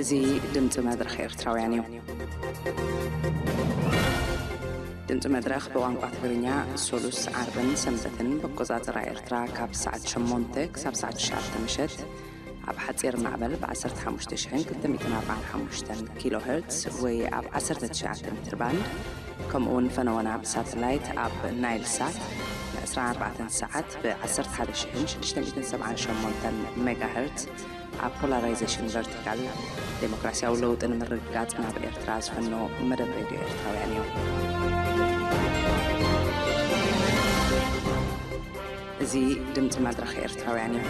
እዚ ድምፂ መድረኽ ኤርትራውያን እዩ። ድምፂ መድረኽ ብቋንቋ ትግርኛ ሶሉስ፣ ዓርብን ሰንበትን ብኣቆፃፅራ ኤርትራ ካብ ሰዓት ሸሞንተ ክሳብ ሰዓት ትሽዓተ ምሸት ኣብ ሓፂር ማዕበል ብ ዓሰርተ ሓሙሽተ ሽሕን ክልተ ሚእትን ኣርባዓን ሓሙሽተን ኪሎ ሄርትስ ወይ ኣብ ዓሰርተ ትሽዓተ ሜትር ባንድ፣ ከምኡ እውን ፈነወና ብሳተላይት ኣብ ናይል ሳት ን ዕስራን ኣርባዕተን ሰዓት ብ ዓሰርተ ሓደ ሽሕን ሽዱሽተ ሚእትን ሰብዓን ሸሞንተን ሜጋ ሄርትስ ኣብ ፖላራይዜሽን ቨርቲካል፣ ዴሞክራሲያዊ ለውጢ ንምርግጋጽ ናብ ኤርትራ ዝፈኖ መደብ ሬድዮ ኤርትራውያን እዩ። እዚ ድምጺ መድረኽ ኤርትራውያን እዩ።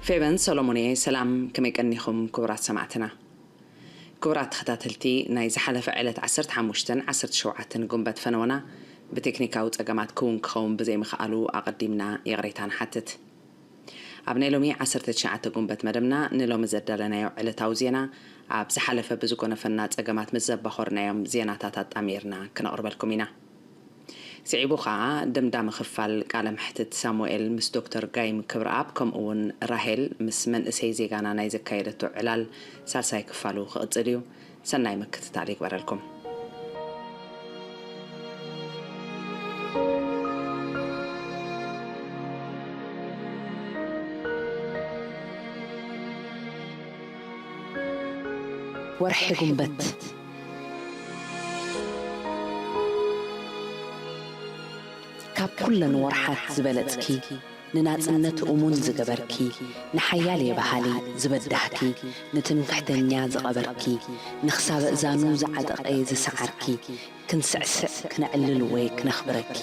ፌበን ሰሎሞን እየ። ሰላም፣ ከመይ ቀኒኹም ክቡራት ሰማዕትና? ክቡራት ተኸታተልቲ፣ ናይ ዝሓለፈ ዕለት ዓሰርተ ሓሙሽተን ዓሰርተ ሸውዓተን ጉንበት ፈነወና ብቴክኒካዊ ጸገማት ክውን ክኸውን ብዘይምኽኣሉ ኣቐዲምና ይቕሬታ ንሓትት። ኣብ ናይ ሎሚ ዓሰርተ ትሽዓተ ጉንበት መደብና ንሎሚ ዘዳለናዮ ዕለታዊ ዜና፣ ኣብ ዝሓለፈ ብዝጎነፈና ጸገማት ምስ ዘባኾርናዮም ዜናታት ኣጣሚርና ክነቕርበልኩም ኢና። ስዒቡ ኸኣ ደምዳሚ ክፋል ቃለ መሕትት ሳሙኤል ምስ ዶክተር ጋይም ክብረኣብ ከምኡ እውን ራሄል ምስ መንእሰይ ዜጋና ናይ ዘካየደቶ ዕላል ሳልሳይ ክፋሉ ክቕጽል እዩ። ሰናይ ምክትታል ይግበረልኩም። ወርሒ ጉንበት። ካብ ኩለን ወርሓት ዝበለጽኪ፣ ንናጽነት እሙን ዝገበርኪ፣ ንሓያል የበሃሊ ዝበዳህኪ፣ ንትምክሕተኛ ዝቐበርኪ፣ ንኽሳበ እዛኑ ዝዓጠቐ ዝሰዓርኪ፣ ክንስዕስዕ ክነዕልል ወይ ክነኽብረኪ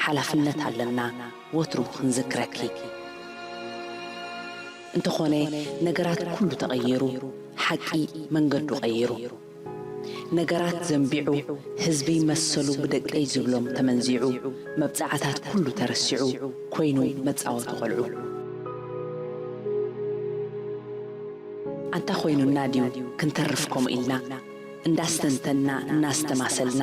ሓላፍነት ኣለና፣ ወትሩ ክንዝክረኪ። እንተኾነ ነገራት ኩሉ ተቐይሩ፣ ሓቂ መንገዱ ቀይሩ። ነገራት ዘንቢዑ፣ ህዝቢ መሰሉ ብደቀይ ዝብሎም ተመንዚዑ፣ መብጽዓታት ኩሉ ተረሲዑ፣ ኮይኑ መጻወቲ ቆልዑ። ኣንታ ኮይኑና ድዩ ክንተርፍ ከምኡ ኢልና? እንዳስተንተና፣ እናስተማሰልና፣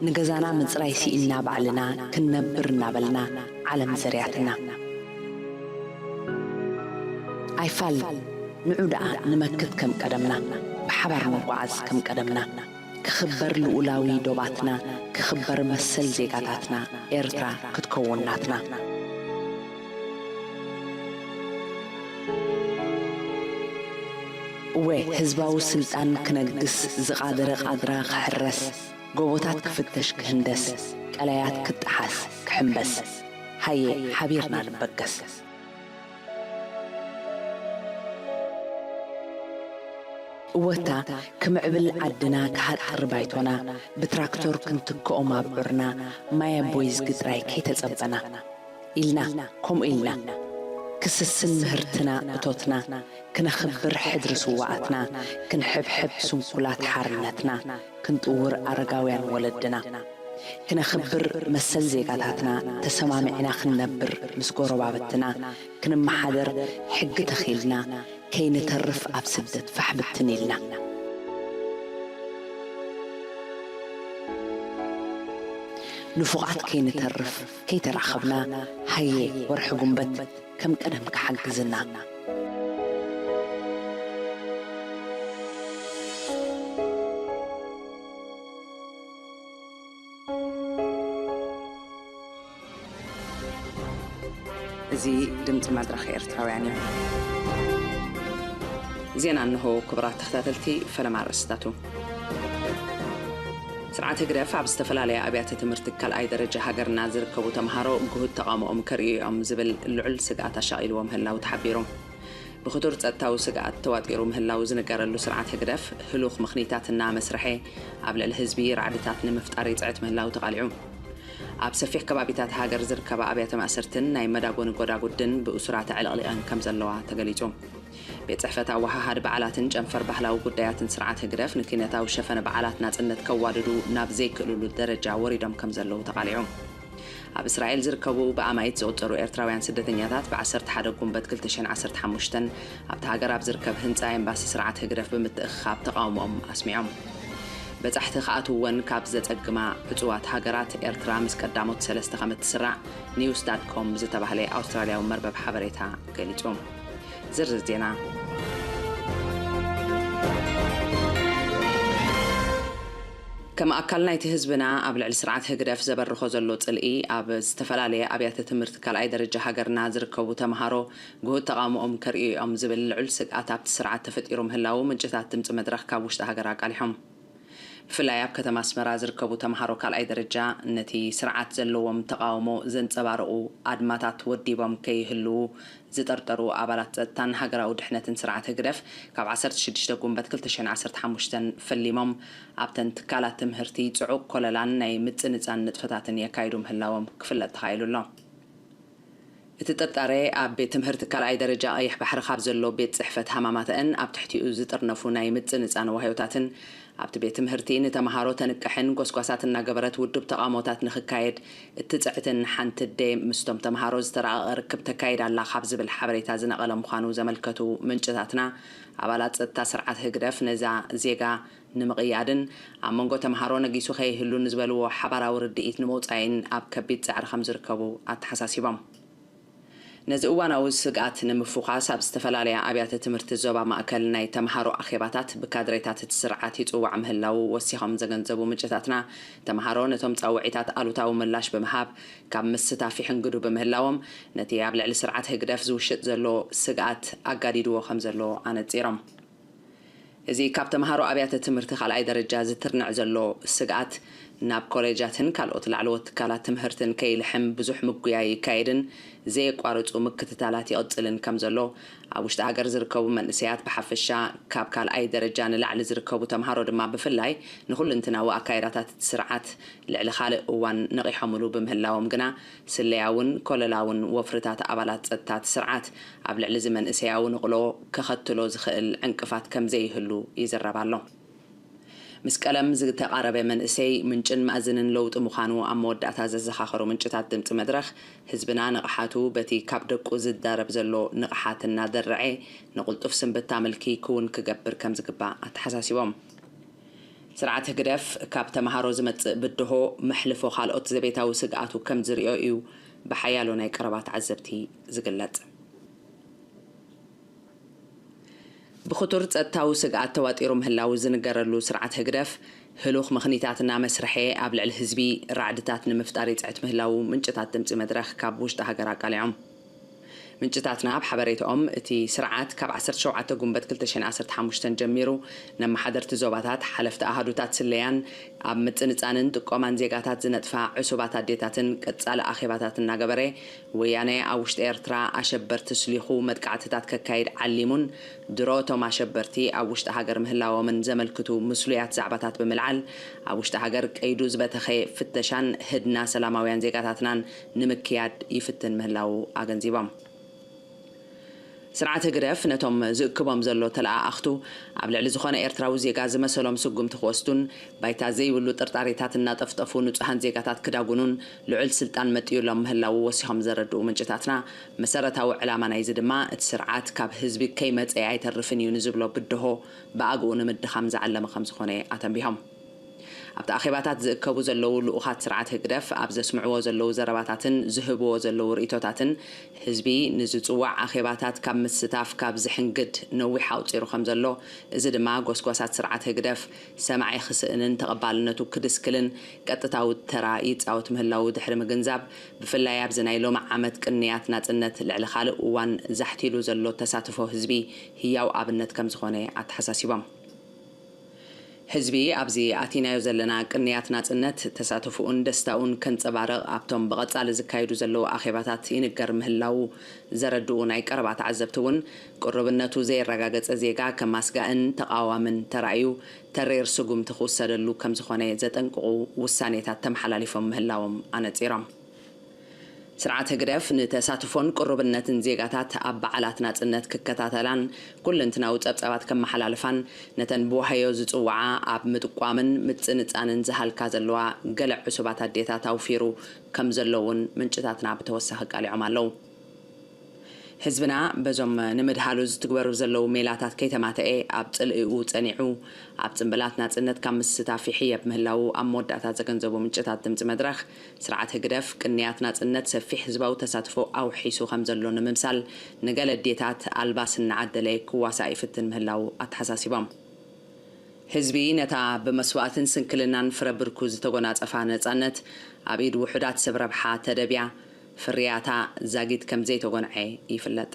ንገዛና ምጽራይ ስኢንና ባዕልና ክንነብር እናበልና ዓለም ዘርያትና። ኣይፋል፣ ንዑ ደኣ ንመክት ከም ቀደምና፣ ብሓባር ንጓዓዝ ከም ቀደምና። ክኽበር ልኡላዊ ዶባትና፣ ክኽበር መሰል ዜጋታትና፣ ኤርትራ ክትከውን ናትና። እወ፣ ህዝባዊ ስልጣን ክነግስ፣ ዝቓደረ ቓድራ ክሕረስ፣ ጎቦታት ክፍተሽ ክህንደስ፣ ቀላያት ክጠሓስ ክሕምበስ። ሃየ፣ ሓቢርና ንበገስ። እወታ ክምዕብል ዓድና ክሃጥር ባይቶና፣ ብትራክቶር ክንትክኦም ኣብዑርና፣ ማይ ኣቦይ ዝግጥራይ ከይተጸበና። ኢልና፣ ከምኡ ኢልና። ክስስን ምህርትና እቶትና፣ ክነኽብር ሕድሪ ስውኣትና፣ ክንሕብሕብ ስንኩላት ሓርነትና፣ ክንጥውር ኣረጋውያን ወለድና። ክነኽብር መሰል ዜጋታትና፣ ተሰማሚዕና ክንነብር ምስ ጎረባብትና፣ ክንመሓደር ሕጊ ተኺልና፣ ከይንተርፍ ኣብ ስደት ፋሕ ብትን ኢልና። ንፉቓት ከይንተርፍ ከይተራኸብና፣ ሃየ ወርሒ ጉንበት ከም ቀደም ክሓግዝና። እዚ ድምፂ መድረኽ ኤርትራውያን እዩ። ዜና እንሆ። ክቡራት ተኸታተልቲ፣ ፈለማ ኣርእስታቱ። ስርዓት ህግደፍ ኣብ ዝተፈላለያ ኣብያተ ትምህርቲ ካልኣይ ደረጃ ሃገርና ዝርከቡ ተምሃሮ ግሁድ ተቓውሞኦም ከርእዩ እዮም ዝብል ልዑል ስግኣት ኣሻቒልዎ ምህላው ተሓቢሩ። ብኽቱር ጸጥታዊ ስግኣት ተዋጢሩ ምህላው ዝንገረሉ ስርዓት ህግደፍ፣ ህሉኽ ምኽኒታት እናመስርሐ ኣብ ልዕሊ ህዝቢ ራዕድታት ንምፍጣር ይጽዕት ምህላው ተቓሊዑ። ኣብ ሰፊሕ ከባቢታት ሃገር ዝርከባ ኣብያተ ማእሰርትን ናይ መዳጎኒ ጎዳጉድን ብእሱራት ኣዕለቕሊቐን ከም ዘለዋ ተገሊጹ። ቤት ጽሕፈት ኣወሃሃዲ በዓላትን ጨንፈር ባህላዊ ጉዳያትን ስርዓት ህግደፍ ንኪነታዊ ሸፈነ በዓላት ናጽነት ከዋድዱ ናብ ዘይክእልሉ ደረጃ ወሪዶም ከም ዘለዉ ተቓሊዑ። ኣብ እስራኤል ዝርከቡ ብኣማኢት ዝቑጸሩ ኤርትራውያን ስደተኛታት ብ ዓሰርተ ሓደ ጉንበት ክልተ ሽሕን ዓሰርተ ሓሙሽተን ኣብቲ ሃገር ኣብ ዝርከብ ህንጻ ኤምባሲ ስርዓት ህግደፍ ብምትእኽኻብ ተቓውሞኦም ኣስሚዖም። በጻሕቲ ክኣትውወን ካብ ዘጸግማ ዕጹዋት ሃገራት ኤርትራ ምስ ቀዳሞት ሰለስተ ከም እትስራዕ ኒውስ ዳት ኮም ዝተባህለ ኣውስትራልያዊ መርበብ ሓበሬታ ገሊጹ። ዝርዝር ዜና። ከም ኣካል ናይቲ ህዝብና ኣብ ልዕሊ ስርዓት ህግደፍ ዘበርኾ ዘሎ ጽልኢ፣ ኣብ ዝተፈላለየ ኣብያተ ትምህርቲ ካልኣይ ደረጃ ሃገርና ዝርከቡ ተምሃሮ ግሁድ ተቓውሞኦም ከርእዩ እዮም ዝብል ልዑል ስግኣት ኣብቲ ስርዓት ተፈጢሩ ምህላዉ ምንጭታት ድምጺ መድረኽ ካብ ውሽጢ ሃገር ኣቃሊሖም። ብፍላይ ኣብ ከተማ ኣስመራ ዝርከቡ ተምሃሮ ካልኣይ ደረጃ ነቲ ስርዓት ዘለዎም ተቓውሞ ዘንጸባርቑ ኣድማታት ወዲቦም ከይህልዉ ዝጠርጠሩ ኣባላት ጸጥታን ሃገራዊ ድሕነትን ስርዓት ህግደፍ ካብ ዓሰርተ ሽዱሽተ ጉንበት ክልተ ሽሕን ዓሰርተ ሓሙሽተን ፈሊሞም ኣብተን ትካላት ትምህርቲ ጽዑቕ ኮለላን ናይ ምጽንጻን ንጥፈታትን የካይዱ ምህላዎም ክፍለጥ ተኻኢሉ ኣሎ። እቲ ጥርጣረ ኣብ ቤት ትምህርቲ ካልኣይ ደረጃ ቀይሕ ባሕሪ ካብ ዘሎ ቤት ጽሕፈት ሃማማተአን ኣብ ትሕቲኡ ዝጥርነፉ ናይ ምጽንጻን ዋህዮታትን ኣብቲ ቤት ትምህርቲ ንተምሃሮ ተንቅሕን ጎስጓሳት እናገበረት ውዱብ ተቓውሞታት ንኽካየድ እትጽዕትን ሓንቲ ኣደ ምስቶም ተምሃሮ ዝተራቐቐ ርክብ ተካይድ ኣላ ካብ ዝብል ሓበሬታ ዝነቐለ ምዃኑ ዘመልከቱ ምንጭታትና፣ ኣባላት ጸጥታ ስርዓት ህግደፍ ነዛ ዜጋ ንምቕያድን ኣብ መንጎ ተምሃሮ ነጊሱ ከይህሉ ንዝበልዎ ሓባራዊ ርድኢት ንምውጻይን ኣብ ከቢድ ጻዕሪ ከም ዝርከቡ ኣተሓሳሲቦም። ነዚ እዋናዊ ስግኣት ንምፍዃስ ኣብ ዝተፈላለያ ኣብያተ ትምህርቲ ዞባ ማእከል ናይ ተምሃሮ ኣኼባታት ብካድሬታት እቲ ስርዓት ይጽዋዕ ምህላዉ ወሲኾም ዘገንዘቡ ምንጭታትና፣ ተምሃሮ ነቶም ጻውዒታት ኣሉታዊ ምላሽ ብምሃብ ካብ ምስታፍ ይሕንግዱ ብምህላዎም፣ ነቲ ኣብ ልዕሊ ስርዓት ህግደፍ ዝውሽጥ ዘሎ ስግኣት ኣጋዲድዎ ከም ዘሎ ኣነጺሮም። እዚ ካብ ተምሃሮ ኣብያተ ትምህርቲ ካልኣይ ደረጃ ዝትርንዕ ዘሎ ስግኣት፣ ናብ ኮሌጃትን ካልኦት ላዕለዎት ትካላት ትምህርትን ከይልሕም ብዙሕ ምጉያይ ይካየድን ዘየቋርጹ ምክትታላት ይቕጽልን ከም ዘሎ፣ ኣብ ውሽጢ ሃገር ዝርከቡ መንእሰያት ብሓፈሻ፣ ካብ ካልኣይ ደረጃ ንላዕሊ ዝርከቡ ተምሃሮ ድማ ብፍላይ፣ ንኹልንትናዊ ኣካይዳታት እቲ ስርዓት ልዕሊ ካልእ እዋን ነቒሖምሉ ብምህላዎም ግና፣ ስለያውን ኮለላውን ወፍርታት ኣባላት ጸጥታ እቲ ስርዓት ኣብ ልዕሊ እዚ መንእሰያዊ ንቕሎ ከኸትሎ ዝኽእል ዕንቅፋት ከም ዘይህሉ ይዝረብ ኣሎ። ምስ ቀለም ዝተቓረበ መንእሰይ ምንጭን ማእዝንን ለውጢ ምዃኑ ኣብ መወዳእታ ዘዘኻኸሩ ምንጭታት ድምጺ መድረኽ፣ ህዝብና ንቕሓቱ በቲ ካብ ደቁ ዝዳረብ ዘሎ ንቕሓት እናደርዐ ንቕልጡፍ ስንብታ ምልኪ ክውን ክገብር ከም ዝግባእ ኣተሓሳሲቦም። ስርዓት ህግደፍ ካብ ተምሃሮ ዝመጽእ ብድሆ መሕልፎ ካልኦት ዘቤታዊ ስግኣቱ ከም ዝርእዮ እዩ ብሓያሎ ናይ ቀረባ ተዓዘብቲ ዝግለጽ። ብኽቱር ጸጥታዊ ስግኣት ተዋጢሩ ምህላዉ ዝንገረሉ ስርዓት ህግደፍ፣ ህሉኽ ምኽኒታት እናመስርሐ ኣብ ልዕሊ ህዝቢ ራዕድታት ንምፍጣር ይጽዕት ምህላዉ ምንጭታት ድምጺ መድረኽ ካብ ውሽጢ ሃገር ኣቃሊዖም። ምንጭታትና ኣብ ሓበሬታኦም፣ እቲ ስርዓት ካብ ዓሰርተ ሸውዓተ ጉንበት ክልተ ሽሕን ዓሰርተ ሓሙሽተን ጀሚሩ፣ ነመሓደርቲ ዞባታት፣ ሓለፍቲ ኣሃዱታት ስለያን ኣብ ምጽንጻንን ጥቆማን ዜጋታት ዝነጥፋ ዕሱባት ኣዴታትን ቀጻሊ ኣኼባታት እናገበረ፣ ወያነ ኣብ ውሽጢ ኤርትራ ኣሸበርቲ ስሊኹ መጥቃዕትታት ከካይድ ዓሊሙን፣ ድሮ እቶም ኣሸበርቲ ኣብ ውሽጢ ሃገር ምህላዎምን ዘመልክቱ ምስሉያት ዛዕባታት ብምልዓል፣ ኣብ ውሽጢ ሃገር ቀይዱ ዝበተኸ ፍተሻን ህድና ሰላማውያን ዜጋታትናን ንምክያድ ይፍትን ምህላዉ ኣገንዚቦም። ስርዓት ህግደፍ ነቶም ዝእክቦም ዘሎ ተለኣኣኽቱ፣ ኣብ ልዕሊ ዝኾነ ኤርትራዊ ዜጋ ዝመሰሎም ስጉምቲ ክወስዱን፣ ባይታ ዘይብሉ ጥርጣሬታት እናጠፍጠፉ ንጹሃን ዜጋታት ክዳጉኑን ልዑል ስልጣን መጥዩሎም ምህላዉ ወሲኾም ዘረድኡ ምንጭታትና፣ መሰረታዊ ዕላማ ናይዚ ድማ እቲ ስርዓት ካብ ህዝቢ ከይመጸ ኣይተርፍን እዩ ንዝብሎ ብድሆ ብኣግኡ ንምድኻም ዝዓለመ ከም ዝኾነ ኣተንቢሆም። ኣብቲ ኣኼባታት ዝእከቡ ዘለዉ ልኡኻት ስርዓት ህግደፍ ኣብ ዘስምዕዎ ዘለዉ ዘረባታትን ዝህብዎ ዘለዉ ርእይቶታትን፣ ህዝቢ ንዝጽዋዕ ኣኼባታት ካብ ምስታፍ ካብ ዝሕንግድ ነዊሕ ኣቑጺሩ ከም ዘሎ፣ እዚ ድማ ጎስጓሳት ስርዓት ህግደፍ ሰማዒ ክስእንን ተቐባልነቱ ክድስክልን ቀጥታዊ ተራ ይጻወት ምህላዉ ድሕሪ ምግንዛብ፣ ብፍላይ ኣብዚ ናይ ሎሚ ዓመት ቅንያት ናጽነት ልዕሊ ካልእ እዋን ዛሕቲሉ ዘሎ ተሳትፎ ህዝቢ ህያው ኣብነት ከም ዝኾነ ኣተሓሳሲቦም። ህዝቢ ኣብዚ ኣቲናዮ ዘለና ቅንያት ናጽነት ተሳትፎኡን ደስታኡን ከንጸባርቕ ኣብቶም ብቐጻሊ ዝካየዱ ዘለዉ ኣኼባታት ይንገር ምህላዉ ዘረድኡ ናይ ቀረባ ተዓዘብቲ እውን ቅሩብነቱ ዘየረጋገጸ ዜጋ ከም ኣስጋእን ተቓዋምን ተራእዩ ተሪር ስጉምቲ ክውሰደሉ ከም ዝኾነ ዘጠንቅቑ ውሳኔታት ተመሓላሊፎም ምህላዎም ኣነጺሮም። ስርዓት ህግደፍ ንተሳትፎን ቅሩብነትን ዜጋታት ኣብ በዓላት ናጽነት ክከታተላን ኩለንትናዊ ጸብጻባት ከመሓላልፋን ነተን ብዋህዮ ዝጽውዓ ኣብ ምጥቋምን ምጽንጻንን ዝሃልካ ዘለዋ ገለ ዕሱባት ኣዴታት ኣውፊሩ ከም ዘሎ እውን ምንጭታትና ብተወሳኺ ኣቃሊዖም ኣለዉ። ህዝብና በዞም ንምድሃሉ ዝትግበሩ ዘለዉ ሜላታት ከይተማተኤ ኣብ ጽልኢኡ ጸኒዑ ኣብ ጽምብላት ናጽነት ካብ ምስታፍ ይሕየብ ምህላዉ ኣብ መወዳእታ ዘገንዘቡ ምንጭታት ድምጺ መድረኽ፣ ስርዓት ህግደፍ ቅንያት ናጽነት ሰፊሕ ህዝባዊ ተሳትፎ ኣውሒሱ ከም ዘሎ ንምምሳል ንገለ ኣዴታት ኣልባስ እናዓደለ ክዋሳእ ይፍትን ምህላዉ ኣተሓሳሲቦም። ህዝቢ ነታ ብመስዋእትን ስንክልናን ፍረ ብርኩ ዝተጎናጸፋ ነጻነት ኣብ ኢድ ውሑዳት ሰብ ረብሓ ተደብያ ፍርያታ ዛጊት ከም ዘይተጎንዐ ይፍለጥ።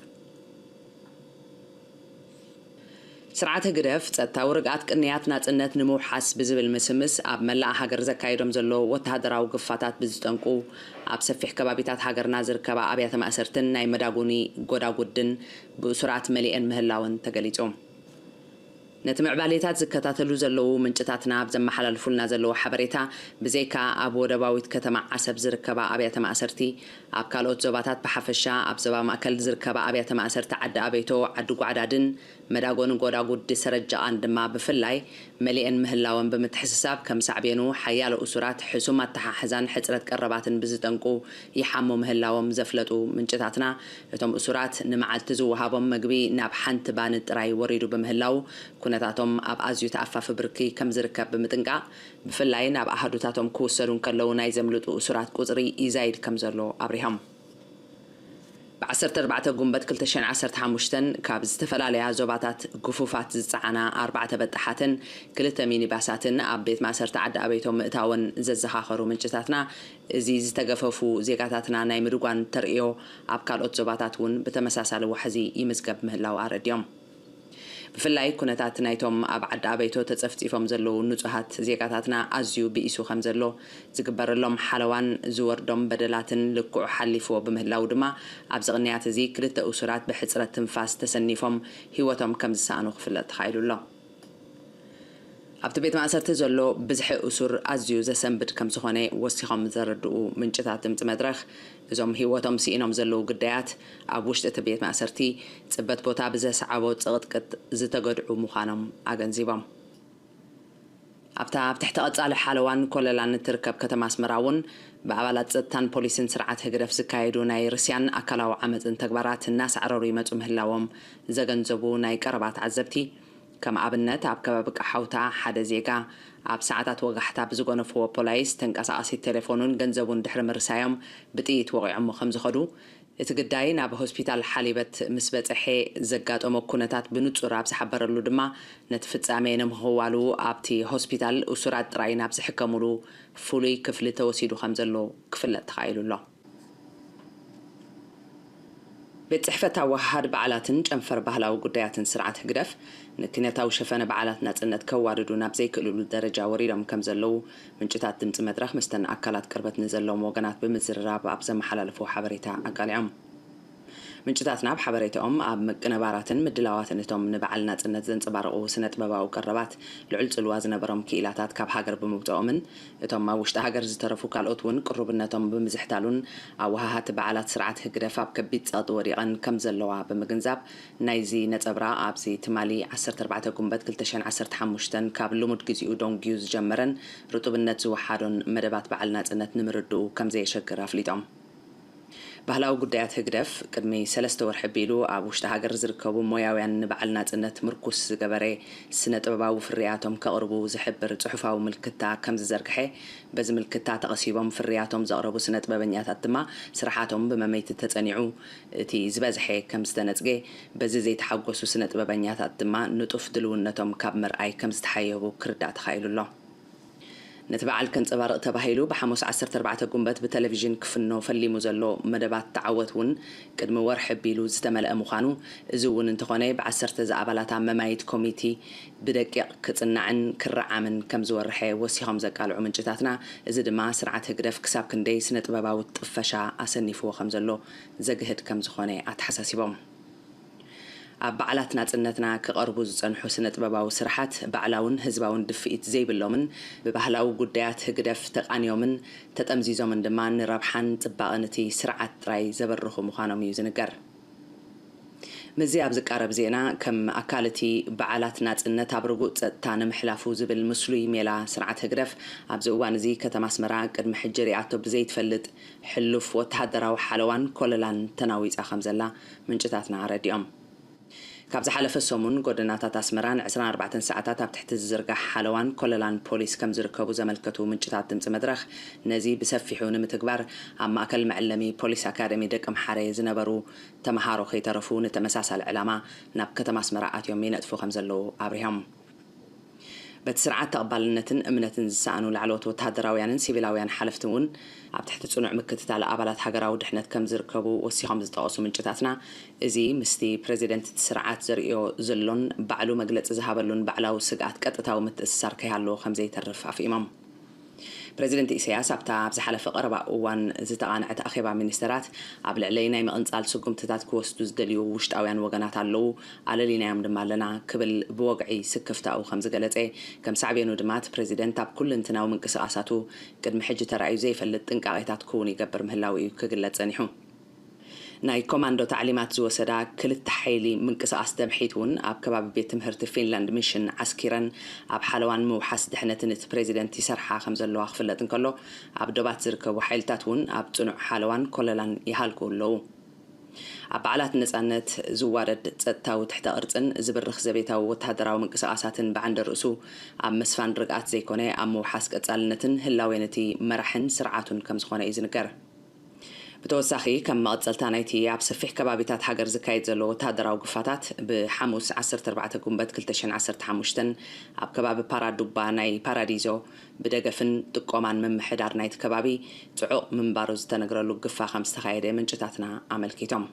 ስርዓት ህግደፍ ጸጥታዊ ርግኣት ቅንያት ናጽነት ንምውሓስ ብዝብል ምስምስ ኣብ መላእ ሃገር ዘካየዶም ዘሎ ወተሃደራዊ ግፋታት ብዝጠንቁ ኣብ ሰፊሕ ከባቢታት ሃገርና ዝርከባ ኣብያተ ማእሰርትን ናይ መዳጎኒ ጎዳጉድን ብእሱራት መሊኤን ምህላወን ተገሊጹ። ነቲ ምዕባሌታት ዝከታተሉ ዘለዉ ምንጭታትና ኣብ ዘመሓላልፉልና ዘለዉ ሓበሬታ፣ ብዘይካ ኣብ ወደባዊት ከተማ ዓሰብ ዝርከባ ኣብያተ ማእሰርቲ፣ ኣብ ካልኦት ዞባታት ብሓፈሻ ኣብ ዞባ ማእከል ዝርከባ ኣብያተ ማእሰርቲ ዓዲ ኣቤቶ፣ ዓዲ ጓዕዳድን መዳጎኒ ጎዳጉዲ ሰረጃቓን ድማ ብፍላይ መሊኤን ምህላወን ብምትሕስሳብ፣ ከም ሳዕቤኑ ሓያሎ እሱራት ሕሱም ኣተሓሕዛን ሕጽረት ቀረባትን ብዝጠንቁ ይሓሙ ምህላዎም ዘፍለጡ ምንጭታትና፣ እቶም እሱራት ንመዓልቲ ዝወሃቦም መግቢ ናብ ሓንቲ ባኒ ጥራይ ወሪዱ ብምህላዉ፣ ኩነታቶም ኣብ ኣዝዩ ተኣፋፊ ብርኪ ከም ዝርከብ ብምጥንቃቕ፣ ብፍላይ ናብ ኣሃዱታቶም ክውሰዱ እንከለዉ ናይ ዘምልጡ እሱራት ቁጽሪ ይዛይድ ከም ዘሎ ኣብሪሆም። ብ ዓሰርተ ኣርባዕተ ጉንበት ክልተ ሽሕን ዓሰርተ ሓሙሽተን ካብ ዝተፈላለያ ዞባታት ግፉፋት ዝጸዓና ኣርባዕተ በጣሓትን ክልተ ሚኒባሳትን ኣብ ቤት ማእሰርቲ ዓዲ ኣቤቶ ምእታወን ዘዘኻኸሩ ምንጭታትና፣ እዚ ዝተገፈፉ ዜጋታትና ናይ ምድጓን ተርእዮ ኣብ ካልኦት ዞባታት እውን ብተመሳሳሊ ዋሕዚ ይምዝገብ ምህላው ኣረዲኦም። ብፍላይ ኩነታት ናይቶም ኣብ ዓዲ ኣበይቶ ተጸፍጺፎም ዘለዉ ንጹሃት ዜጋታትና ኣዝዩ ብኢሱ ከም ዘሎ ዝግበረሎም ሓለዋን ዝወርዶም በደላትን ልክዑ ሓሊፍዎ ብምህላዉ ድማ ኣብዚ ቅንያት እዚ ክልተ እሱራት ብሕጽረት ትንፋስ ተሰኒፎም ህይወቶም ከም ዝሰኣኑ ክፍለጥ ተኻኢሉ ኣሎ። ኣብቲ ቤት ማእሰርቲ ዘሎ ብዝሒ እሱር ኣዝዩ ዘሰንብድ ከም ዝኾነ ወሲኾም ዘረድኡ ምንጭታት ድምጺ መድረኽ፣ እዞም ህይወቶም ስኢኖም ዘለዉ ግዳያት ኣብ ውሽጢ እቲ ቤት ማእሰርቲ ጽበት ቦታ ብዘስዓቦ ጽቕጥቅጥ ዝተገድዑ ምዃኖም ኣገንዚቦም። ኣብታ ኣብ ትሕቲ ቀጻሊ ሓለዋን ኮለላን እትርከብ ከተማ ኣስመራ እውን ብኣባላት ጸጥታን ፖሊስን ስርዓት ህግደፍ ዝካየዱ ናይ ርስያን ኣካላዊ ዓመጽን ተግባራት እናሳዕረሩ ይመጹ ምህላዎም ዘገንዘቡ ናይ ቀረባ ተዓዘብቲ፣ ከም ኣብነት ኣብ ከባቢ ቀሓውታ ሓደ ዜጋ ኣብ ሰዓታት ወጋሕታ ብዝጎነፍዎ ፖላይስ ተንቀሳቓሲት ቴሌፎኑን ገንዘቡን ድሕሪ ምርሳዮም ብጥይት ወቒዖሞ ከም ዝኸዱ፣ እቲ ግዳይ ናብ ሆስፒታል ሓሊበት ምስ በጸሐ ዘጋጠሞ ኩነታት ብንጹር ኣብ ዝሓበረሉ ድማ፣ ነቲ ፍጻሜ ንምኽዋሉ ኣብቲ ሆስፒታል እሱራት ጥራይ ናብ ዝሕከሙሉ ፍሉይ ክፍሊ ተወሲዱ ከም ዘሎ ክፍለጥ ተኻኢሉ ኣሎ። ቤት ጽሕፈት ኣወሃሃዲ በዓላትን ጨንፈር ባህላዊ ጉዳያትን ስርዓት ህግደፍ፣ ንኪነታዊ ሸፈነ በዓላት ናጽነት ከዋድዱ ናብ ዘይክእልሉ ደረጃ ወሪዶም ከም ዘለዉ ምንጭታት ድምጺ መድረኽ ምስተን ኣካላት ቅርበት ንዘለዎም ወገናት ብምዝርራብ ኣብ ዘመሓላለፍዎ ሓበሬታ ኣቃሊዖም። ምንጭታትና ኣብ ሓበሬታኦም፣ ኣብ ምቅንባራትን ምድላዋትን እቶም ንበዓል ናጽነት ዘንጸባርቑ ስነ-ጥበባዊ ቀረባት ልዑል ጽልዋ ዝነበሮም ክኢላታት ካብ ሃገር ብምውጽኦምን እቶም ኣብ ውሽጢ ሃገር ዝተረፉ ካልኦት እውን ቅሩብነቶም ብምዝሕታሉን፣ ኣወሃሃቲ በዓላት ስርዓት ህግደፍ ኣብ ከቢድ ጸቕጢ ወዲቐን ከም ዘለዋ ብምግንዛብ፣ ናይዚ ነጸብራቕ ኣብዚ ትማሊ ዓሰርተ ኣርባዕተ ጉንበት ክልተ ሽሕን ዓሰርተ ሓሙሽተን ካብ ልሙድ ግዜኡ ደንጉዩ ዝጀመረን ርጡብነት ዝወሓዶን መደባት በዓል ናጽነት ንምርድኡ ከም ዘየሸግር ኣፍሊጦም። ባህላዊ ጉዳያት ህግደፍ፣ ቅድሚ ሰለስተ ወርሒ ኣቢሉ ኣብ ውሽጢ ሃገር ዝርከቡ ሞያውያን ንበዓል ናጽነት ምርኩስ ዝገበረ ስነ-ጥበባዊ ፍርያቶም ከቕርቡ ዝሕብር ጽሑፋዊ ምልክታ ከም ዝዘርግሐ፣ በዚ ምልክታ ተቐሲቦም ፍርያቶም ዘቕረቡ ስነ-ጥበበኛታት ድማ ስርሓቶም ብመመይቲ ተጸኒዑ፣ እቲ ዝበዝሐ ከም ዝተነጽገ፣ በዚ ዘይተሓጎሱ ስነ-ጥበበኛታት ድማ ንጡፍ ድልውነቶም ካብ ምርኣይ ከም ዝተሓየቡ ክርዳእ ተኻኢሉ ኣሎ። ነቲ በዓል ከንጸባርቕ ተባሂሉ ብሓሙስ ዓሰርተ ኣርባዕተ ጉንበት ብቴሌቪዥን ክፍኖ ፈሊሙ ዘሎ መደባት ተዓወት እውን ቅድሚ ወርሒ ኣቢሉ ዝተመልአ ምዃኑ፣ እዚ እውን እንተኾነ ብዓሰርተ ዝኣባላት ኣመማይት ኮሚቲ ብደቂቕ ክጽናዕን ክረዓምን ከም ዝወርሐ ወሲኾም ዘቃልዑ ምንጭታትና፣ እዚ ድማ ስርዓት ህግደፍ ክሳብ ክንደይ ስነ ጥበባዊ ጥፈሻ ኣሰኒፍዎ ከም ዘሎ ዘግህድ ከም ዝኾነ ኣተሓሳሲቦም። ኣብ በዓላት ናጽነትና ክቐርቡ ዝጸንሑ ስነ ጥበባዊ ስራሓት ባዕላውን ህዝባውን ድፍኢት ዘይብሎምን ብባህላዊ ጉዳያት ህግደፍ ተቓንዮምን ተጠምዚዞምን ድማ ንረብሓን ጽባቐን እቲ ስርዓት ጥራይ ዘበርኹ ምዃኖም እዩ ዝንገር። ምስዚ ኣብ ዝቃረብ ዜና፣ ከም ኣካል እቲ በዓላት ናጽነት ኣብ ርጉእ ጸጥታ ንምሕላፉ ዝብል ምስሉይ ሜላ ስርዓት ህግደፍ ኣብዚ እዋን እዚ ከተማ ኣስመራ ቅድሚ ሕጂ ሪኣቶ ብዘይትፈልጥ ሕሉፍ ወተሃደራዊ ሓለዋን ኮለላን ተናዊጻ ከም ዘላ ምንጭታትና ኣረዲኦም። ካብ ዝሓለፈ ሰሙን ጎደናታት ኣስመራ ን ዕስራን ኣርባዕተን ሰዓታት ኣብ ትሕቲ ዝዝርጋሕ ሓለዋን ኮለላን ፖሊስ ከም ዝርከቡ ዘመልከቱ ምንጭታት ድምፂ መድረኽ፣ ነዚ ብሰፊሑ ንምትግባር ኣብ ማእከል መዐለሚ ፖሊስ ኣካደሚ ደቂ ምሓረ ዝነበሩ ተመሃሮ ከይተረፉ ንተመሳሳሊ ዕላማ ናብ ከተማ ኣስመራ ኣትዮም ይነጥፉ ከም ዘለዉ ኣብሪሆም። በቲ ስርዓት ተቐባልነትን እምነትን ዝሰኣኑ ላዕለዎት ወተሃደራውያንን ሲቪላውያን ሓለፍቲ እውን ኣብ ትሕቲ ጽኑዕ ምክትታል ኣባላት ሃገራዊ ድሕነት ከም ዝርከቡ ወሲኾም ዝጠቐሱ ምንጭታትና፣ እዚ ምስቲ ፕረዚደንት እቲ ስርዓት ዘርእዮ ዘሎን ባዕሉ መግለጺ ዝሃበሉን ባዕላዊ ስግኣት ቀጥታዊ ምትእስሳር ከይሃለዎ ከም ዘይተርፍ ኣፍኢሞም። ፕረዚደንት ኢሳያስ ኣብታ ኣብ ዝሓለፈ ቀረባ እዋን ዝተቓንዐት ኣኼባ ሚኒስተራት፣ ኣብ ልዕለይ ናይ ምቕንጻል ስጉምትታት ክወስዱ ዝደልዩ ውሽጣውያን ወገናት ኣለዉ፣ ኣለሊናዮም ድማ ኣለና ክብል ብወግዒ ስክፍታኡ ከም ዝገለጸ፣ ከም ሳዕቤኑ ድማ እቲ ፕረዚደንት ኣብ ኩልንትናዊ ምንቅስቓሳቱ ቅድሚ ሕጂ ተራእዩ ዘይፈልጥ ጥንቃቄታት ክውን ይገብር ምህላዉ እዩ ክግለጽ ጸኒሑ። ናይ ኮማንዶ ታዕሊማት ዝወሰዳ ክልተ ሓይሊ ምንቅስቓስ ደምሒት እውን ኣብ ከባቢ ቤት ትምህርቲ ፊንላንድ ሚሽን ዓስኪረን ኣብ ሓለዋን ምውሓስ ድሕነትን እቲ ፕሬዚደንት ይሰርሓ ከም ዘለዋ ክፍለጥ እንከሎ፣ ኣብ ዶባት ዝርከቡ ሓይልታት እውን ኣብ ጽኑዕ ሓለዋን ኮለላን ይሃልኩ ኣለዉ። ኣብ በዓላት ነጻነት ዝዋደድ ጸጥታዊ ትሕተ ቅርጽን ዝብርኽ ዘቤታዊ ወተሃደራዊ ምንቅስቓሳትን ብዓንደ ርእሱ ኣብ ምስፋን ርግኣት ዘይኮነ ኣብ ምውሓስ ቀጻልነትን ህላዌን እቲ መራሕን ስርዓቱን ከም ዝኾነ እዩ ዝንገር። ብተወሳኺ፣ ከም መቐጸልታ ናይቲ ኣብ ሰፊሕ ከባቢታት ሃገር ዝካየድ ዘሎ ወተሃደራዊ ግፋታት፣ ብሓሙስ ዓሰርተ ኣርባዕተ ጉንበት ክልተ ሽሕን ዓሰርተ ሓሙሽተን ኣብ ከባቢ ፓራዱባ ናይ ፓራዲዞ ብደገፍን ጥቆማን ምምሕዳር ናይቲ ከባቢ ጽዑቕ ምንባሩ ዝተነግረሉ ግፋ ከም ዝተኻየደ ምንጭታትና ኣመልኪቶም።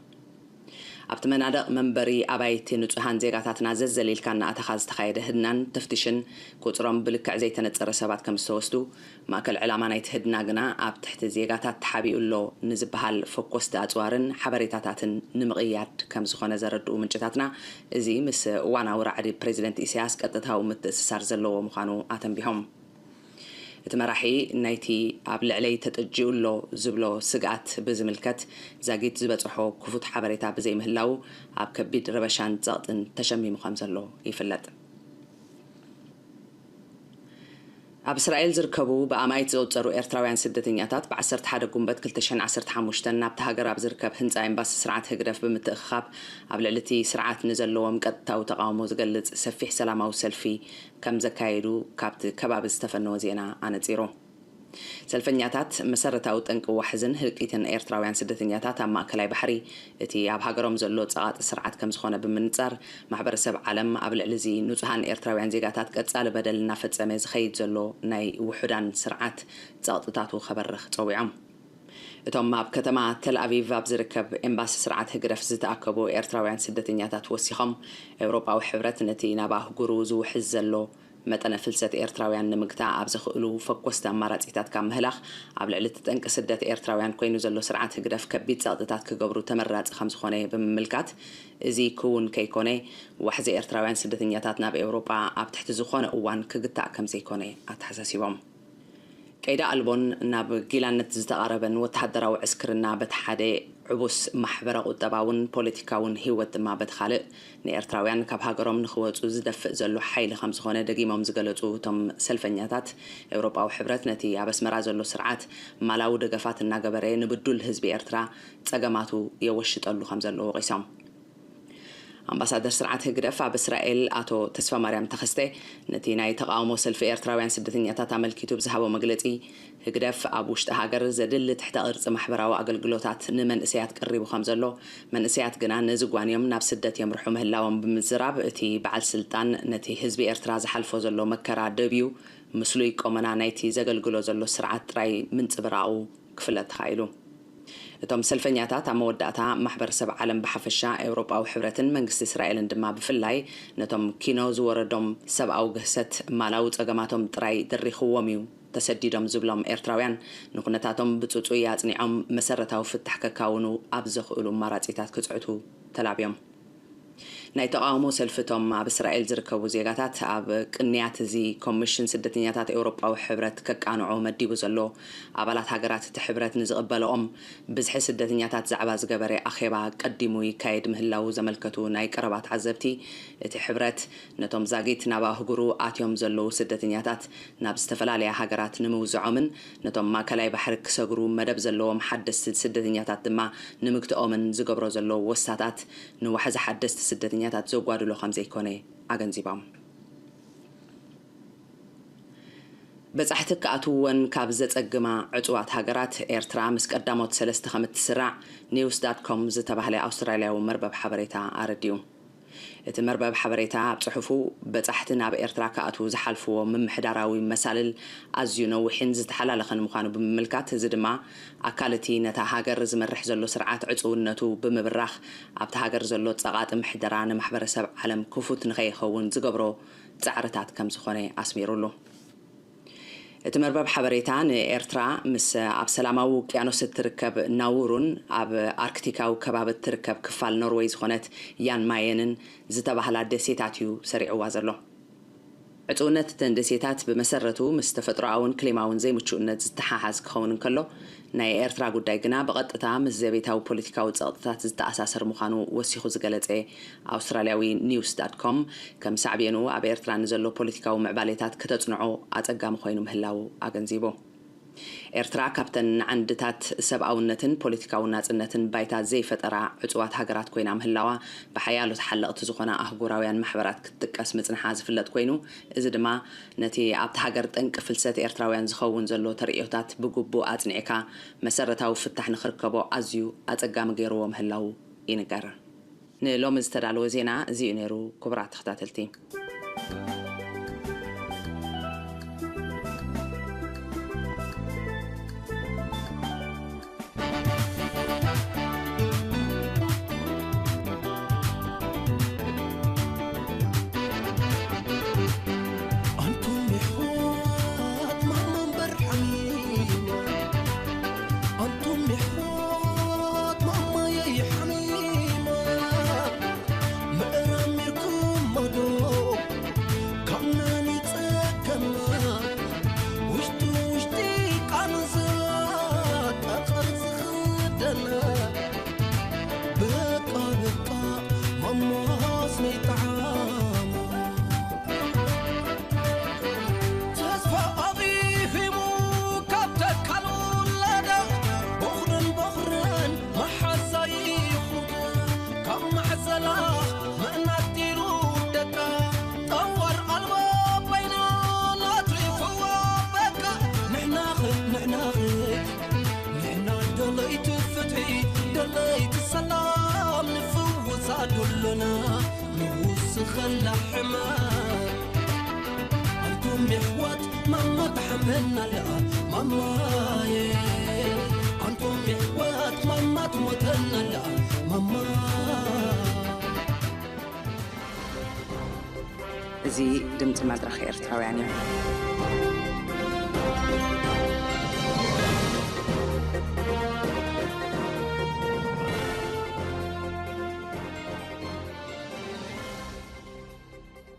ኣብቲ መናድቕ መንበሪ ኣባይቲ ንጹሃን ዜጋታትና ዘዘሊልካ እናኣተኻ ዝተኻየደ ህድናን ተፍትሽን፣ ቁጽሮም ብልክዕ ዘይተነጸረ ሰባት ከም ዝተወስዱ፣ ማእከል ዕላማ ናይቲ ህድና ግና ኣብ ትሕቲ ዜጋታት ተሓቢኡ ኣሎ ንዝበሃል ፈኮስቲ ኣጽዋርን ሓበሬታታትን ንምቕያድ ከም ዝኾነ ዘረድኡ ምንጭታትና፣ እዚ ምስ እዋናዊ ራዕዲ ፕሬዚደንት ኢሳያስ ቀጥታዊ ምትእስሳር ዘለዎ ምዃኑ ኣተንቢሆም። እቲ መራሒ ናይቲ ኣብ ልዕለይ ተጠጂኡ ኣሎ ዝብሎ ስግኣት ብዝምልከት ዛጊት ዝበጽሖ ክፉት ሓበሬታ ብዘይምህላዉ፣ ኣብ ከቢድ ረበሻን ጸቕጥን ተሸሚሙ ከም ዘሎ ይፍለጥ። ኣብ እስራኤል ዝርከቡ ብኣማኢት ዝቑጸሩ ኤርትራውያን ስደተኛታት ብ ዓሰርተ ሓደ ጉንበት ክልተ ሽሕን ዓሰርተ ሓሙሽተን ናብቲ ሃገር ኣብ ዝርከብ ህንጻ ኤምባሲ ስርዓት ህግደፍ ብምትእኽኻብ፣ ኣብ ልዕሊ እቲ ስርዓት ንዘለዎም ቀጥታዊ ተቓውሞ ዝገልጽ ሰፊሕ ሰላማዊ ሰልፊ ከም ዘካየዱ ካብቲ ከባቢ ዝተፈነወ ዜና ኣነጺሩ። ሰልፈኛታት፣ መሰረታዊ ጠንቂ ዋሕዝን ህልቂትን ኤርትራውያን ስደተኛታት ኣብ ማእከላይ ባሕሪ፣ እቲ ኣብ ሃገሮም ዘሎ ጸቓጢ ስርዓት ከም ዝኾነ ብምንጻር፣ ማሕበረሰብ ዓለም ኣብ ልዕሊ እዚ ንጹሃን ኤርትራውያን ዜጋታት ቀጻሊ በደል እናፈጸመ ዝኸይድ ዘሎ ናይ ውሑዳን ስርዓት ጸቕጥታቱ ከበርኽ ጸዊዖም። እቶም ኣብ ከተማ ተል ኣቪቭ ኣብ ዝርከብ ኤምባሲ ስርዓት ህግደፍ ዝተኣከቡ ኤርትራውያን ስደተኛታት ወሲኾም፣ ኤውሮጳዊ ሕብረት ነቲ ናብ ኣህጉሩ ዝውሕዝ ዘሎ መጠነ ፍልሰት ኤርትራውያን ንምግታእ ኣብ ዘኽእሉ ፈኮስቲ ኣማራጺታት ካብ ምህላኽ፣ ኣብ ልዕሊ እቲ ጠንቂ ስደት ኤርትራውያን ኮይኑ ዘሎ ስርዓት ህግደፍ ከቢድ ጸቕጥታት ክገብሩ ተመራጺ ከም ዝኾነ ብምምልካት፣ እዚ ክውን ከይኮነ፣ ዋሕዚ ኤርትራውያን ስደተኛታት ናብ ኤውሮጳ ኣብ ትሕቲ ዝኾነ እዋን ክግታእ ከም ዘይኮነ ኣተሓሳሲቦም። ቀይዲ ኣልቦን ናብ ጊላነት ዝተቓረበን ወተሃደራዊ ዕስክርና በቲ ሓደ ዕቡስ ማሕበረ ቁጠባውን ፖለቲካውን ህይወት ድማ በቲ ካልእ ንኤርትራውያን ካብ ሃገሮም ንኽወጹ ዝደፍእ ዘሎ ሓይሊ ከም ዝኾነ ደጊሞም ዝገለጹ እቶም ሰልፈኛታት፣ ኤውሮጳዊ ሕብረት ነቲ ኣብ ኣስመራ ዘሎ ስርዓት ማላዊ ደገፋት እናገበረ ንብዱል ህዝቢ ኤርትራ ጸገማቱ የወሽጠሉ ከም ዘሎ ወቒሶም። ኣምባሳደር ስርዓት ህግደፍ ኣብ እስራኤል ኣቶ ተስፋማርያም ተኸስተ ነቲ ናይ ተቓውሞ ሰልፊ ኤርትራውያን ስደተኛታት ኣመልኪቱ ብዝሃቦ መግለጺ፣ ህግደፍ ኣብ ውሽጢ ሃገር ዘድሊ ትሕተ ቅርጺ ማሕበራዊ ኣገልግሎታት ንመንእሰያት ቀሪቡ ከም ዘሎ፣ መንእሰያት ግና ነዚ ጓንዮም ናብ ስደት የምርሑ ምህላዎም ብምዝራብ፣ እቲ በዓል ስልጣን ነቲ ህዝቢ ኤርትራ ዝሓልፎ ዘሎ መከራ ደብዩ ምስሉይ ቆመና ናይቲ ዘገልግሎ ዘሎ ስርዓት ጥራይ ምንጽብራቑ ክፍለጥ ተኻኢሉ። እቶም ሰልፈኛታት ኣብ መወዳእታ ማሕበረሰብ ዓለም ብሓፈሻ፣ ኤውሮጳዊ ሕብረትን መንግስቲ እስራኤልን ድማ ብፍላይ ነቶም ኪኖ ዝወረዶም ሰብኣዊ ግህሰት ማላዊ ጸገማቶም ጥራይ ድሪኽዎም እዩ። ተሰዲዶም ዝብሎም ኤርትራውያን ንኩነታቶም ብጽጹይ ኣጽኒዖም መሰረታዊ ፍታሕ ከካውኑ ኣብ ዘኽእሉ ኣማራጺታት ክጽዕቱ ተላብዮም። ናይ ተቓውሞ ሰልፊ እቶም ኣብ እስራኤል ዝርከቡ ዜጋታት ኣብ ቅንያት እዚ ኮሚሽን ስደተኛታት ኤውሮጳዊ ሕብረት ከቃንዖ መዲቡ ዘሎ ኣባላት ሃገራት እቲ ሕብረት ንዝቕበለኦም ብዝሒ ስደተኛታት ዛዕባ ዝገበረ ኣኼባ ቀዲሙ ይካየድ ምህላዉ ዘመልከቱ ናይ ቀረባ ተዓዘብቲ፣ እቲ ሕብረት ነቶም ዛጊት ናብ ኣህጉሩ ኣትዮም ዘለዉ ስደተኛታት ናብ ዝተፈላለያ ሃገራት ንምውዝዖምን ነቶም ማእከላይ ባሕሪ ክሰግሩ መደብ ዘለዎም ሓደስቲ ስደተኛታት ድማ ንምግትኦምን ዝገብሮ ዘሎ ወስታታት ንዋሕዚ ሓደስቲ ስደተኛታት ዘጓድሎ ከም ዘይኮነ ኣገንዚቦም። በጻሕቲ ክኣትውወን ካብ ዘጸግማ ዕጹዋት ሃገራት ኤርትራ ምስ ቀዳሞት ሰለስተ ከም እትስራዕ ኒውስ ዳት ኮም ዝተባህለ ኣውስትራልያዊ መርበብ ሓበሬታ ኣረዲኡ። እቲ መርበብ ሓበሬታ ኣብ ጽሑፉ፣ በጻሕቲ ናብ ኤርትራ ክኣትዉ ዝሓልፍዎ ምምሕዳራዊ መሳልል ኣዝዩ ነዊሕን ዝተሓላለኸን ምዃኑ ብምምልካት፣ እዚ ድማ ኣካል እቲ ነታ ሃገር ዝመርሕ ዘሎ ስርዓት ዕጽውነቱ ብምብራኽ፣ ኣብታ ሃገር ዘሎ ጸቓጢ ምሕደራ ንማሕበረሰብ ዓለም ክፉት ንኸይኸውን ዝገብሮ ጻዕርታት ከም ዝኾነ ኣስሚሩሉ። እቲ መርበብ ሓበሬታ ንኤርትራ ምስ ኣብ ሰላማዊ ውቅያኖስ እትርከብ ናውሩን ኣብ ኣርክቲካዊ ከባቢ እትርከብ ክፋል ኖርወይ ዝኾነት ያን ማየንን ዝተባህላ ደሴታት እዩ ሰሪዕዋ ዘሎ። ዕጽውነት እተን ደሴታት ብመሰረቱ ምስ ተፈጥሮኣውን ክሊማውን ዘይምቹእነት ዝተሓሓዝ ክኸውን እንከሎ፣ ናይ ኤርትራ ጉዳይ ግና ብቐጥታ ምስ ዘቤታዊ ፖለቲካዊ ጸቕጥታት ዝተኣሳሰር ምዃኑ ወሲኹ ዝገለጸ ኣውስትራልያዊ ኒውስ ዳት ኮም፣ ከም ሳዕቤኑ ኣብ ኤርትራ ንዘሎ ፖለቲካዊ ምዕባሌታት ከተጽንዖ ኣጸጋሚ ኮይኑ ምህላዉ ኣገንዚቡ። ኤርትራ ካብተን ዓንድታት ሰብኣውነትን ፖለቲካዊ ናጽነትን ባይታ ዘይፈጠራ ዕጹዋት ሃገራት ኮይና ምህላዋ ብሓያሎ ተሓለቕቲ ዝኾና ኣህጉራውያን ማሕበራት ክትጥቀስ ምጽንሓ ዝፍለጥ ኮይኑ፣ እዚ ድማ ነቲ ኣብቲ ሃገር ጠንቂ ፍልሰት ኤርትራውያን ዝኸውን ዘሎ ተርእዮታት ብግቡእ ኣጽኒዕካ መሰረታዊ ፍታሕ ንኽርከቦ ኣዝዩ ኣጸጋሚ ገይርዎ ምህላዉ ይንገር። ንሎሚ ዝተዳለወ ዜና እዚ እዩ ነይሩ። ክቡራት ተኸታተልቲ፣ ኣንቱም የሕዋት ማማ እምበር ሓሚማ፣ ኣንቱም የሕዋት ማማየይ ሓሚማ፣ ምእራም ኢልኩሞ ዶ ካብ መን ይጸገማ? ውሽጢ ውሽጢ ቃንዛ ጠጠር ዝኽደና፣ በቃ በቃ ማማስ ነይጠዓማ። ተስፋ ኣኺኺሙ ካብ ተካል ውላዳ፣ ቦኽርን ቦኽርን መሓዛ ይኹዳ። ካብ ማሕዘላ ምእናት ኢሉ ደቃ፣ ጠዋር ኣልባ በይና ናትሪፍዋ በቃ። ንሕናኸ፣ ንሕናኸ፣ ንሕና ደለይቲ ፍትሒ፣ ደለይቲ ሰላም፣ ንፍውሳ ዶሎና፣ ንውስኸላ ሕማም። ኣንቱም የሕዋት ማማ ትሓመና ኣለኣ ማማየ፣ ኣንቱም የሕዋት ማማ ትሞተና ኣለኣ ማማ። እዚ ድምፂ መድረኽ ኤርትራውያን እዩ።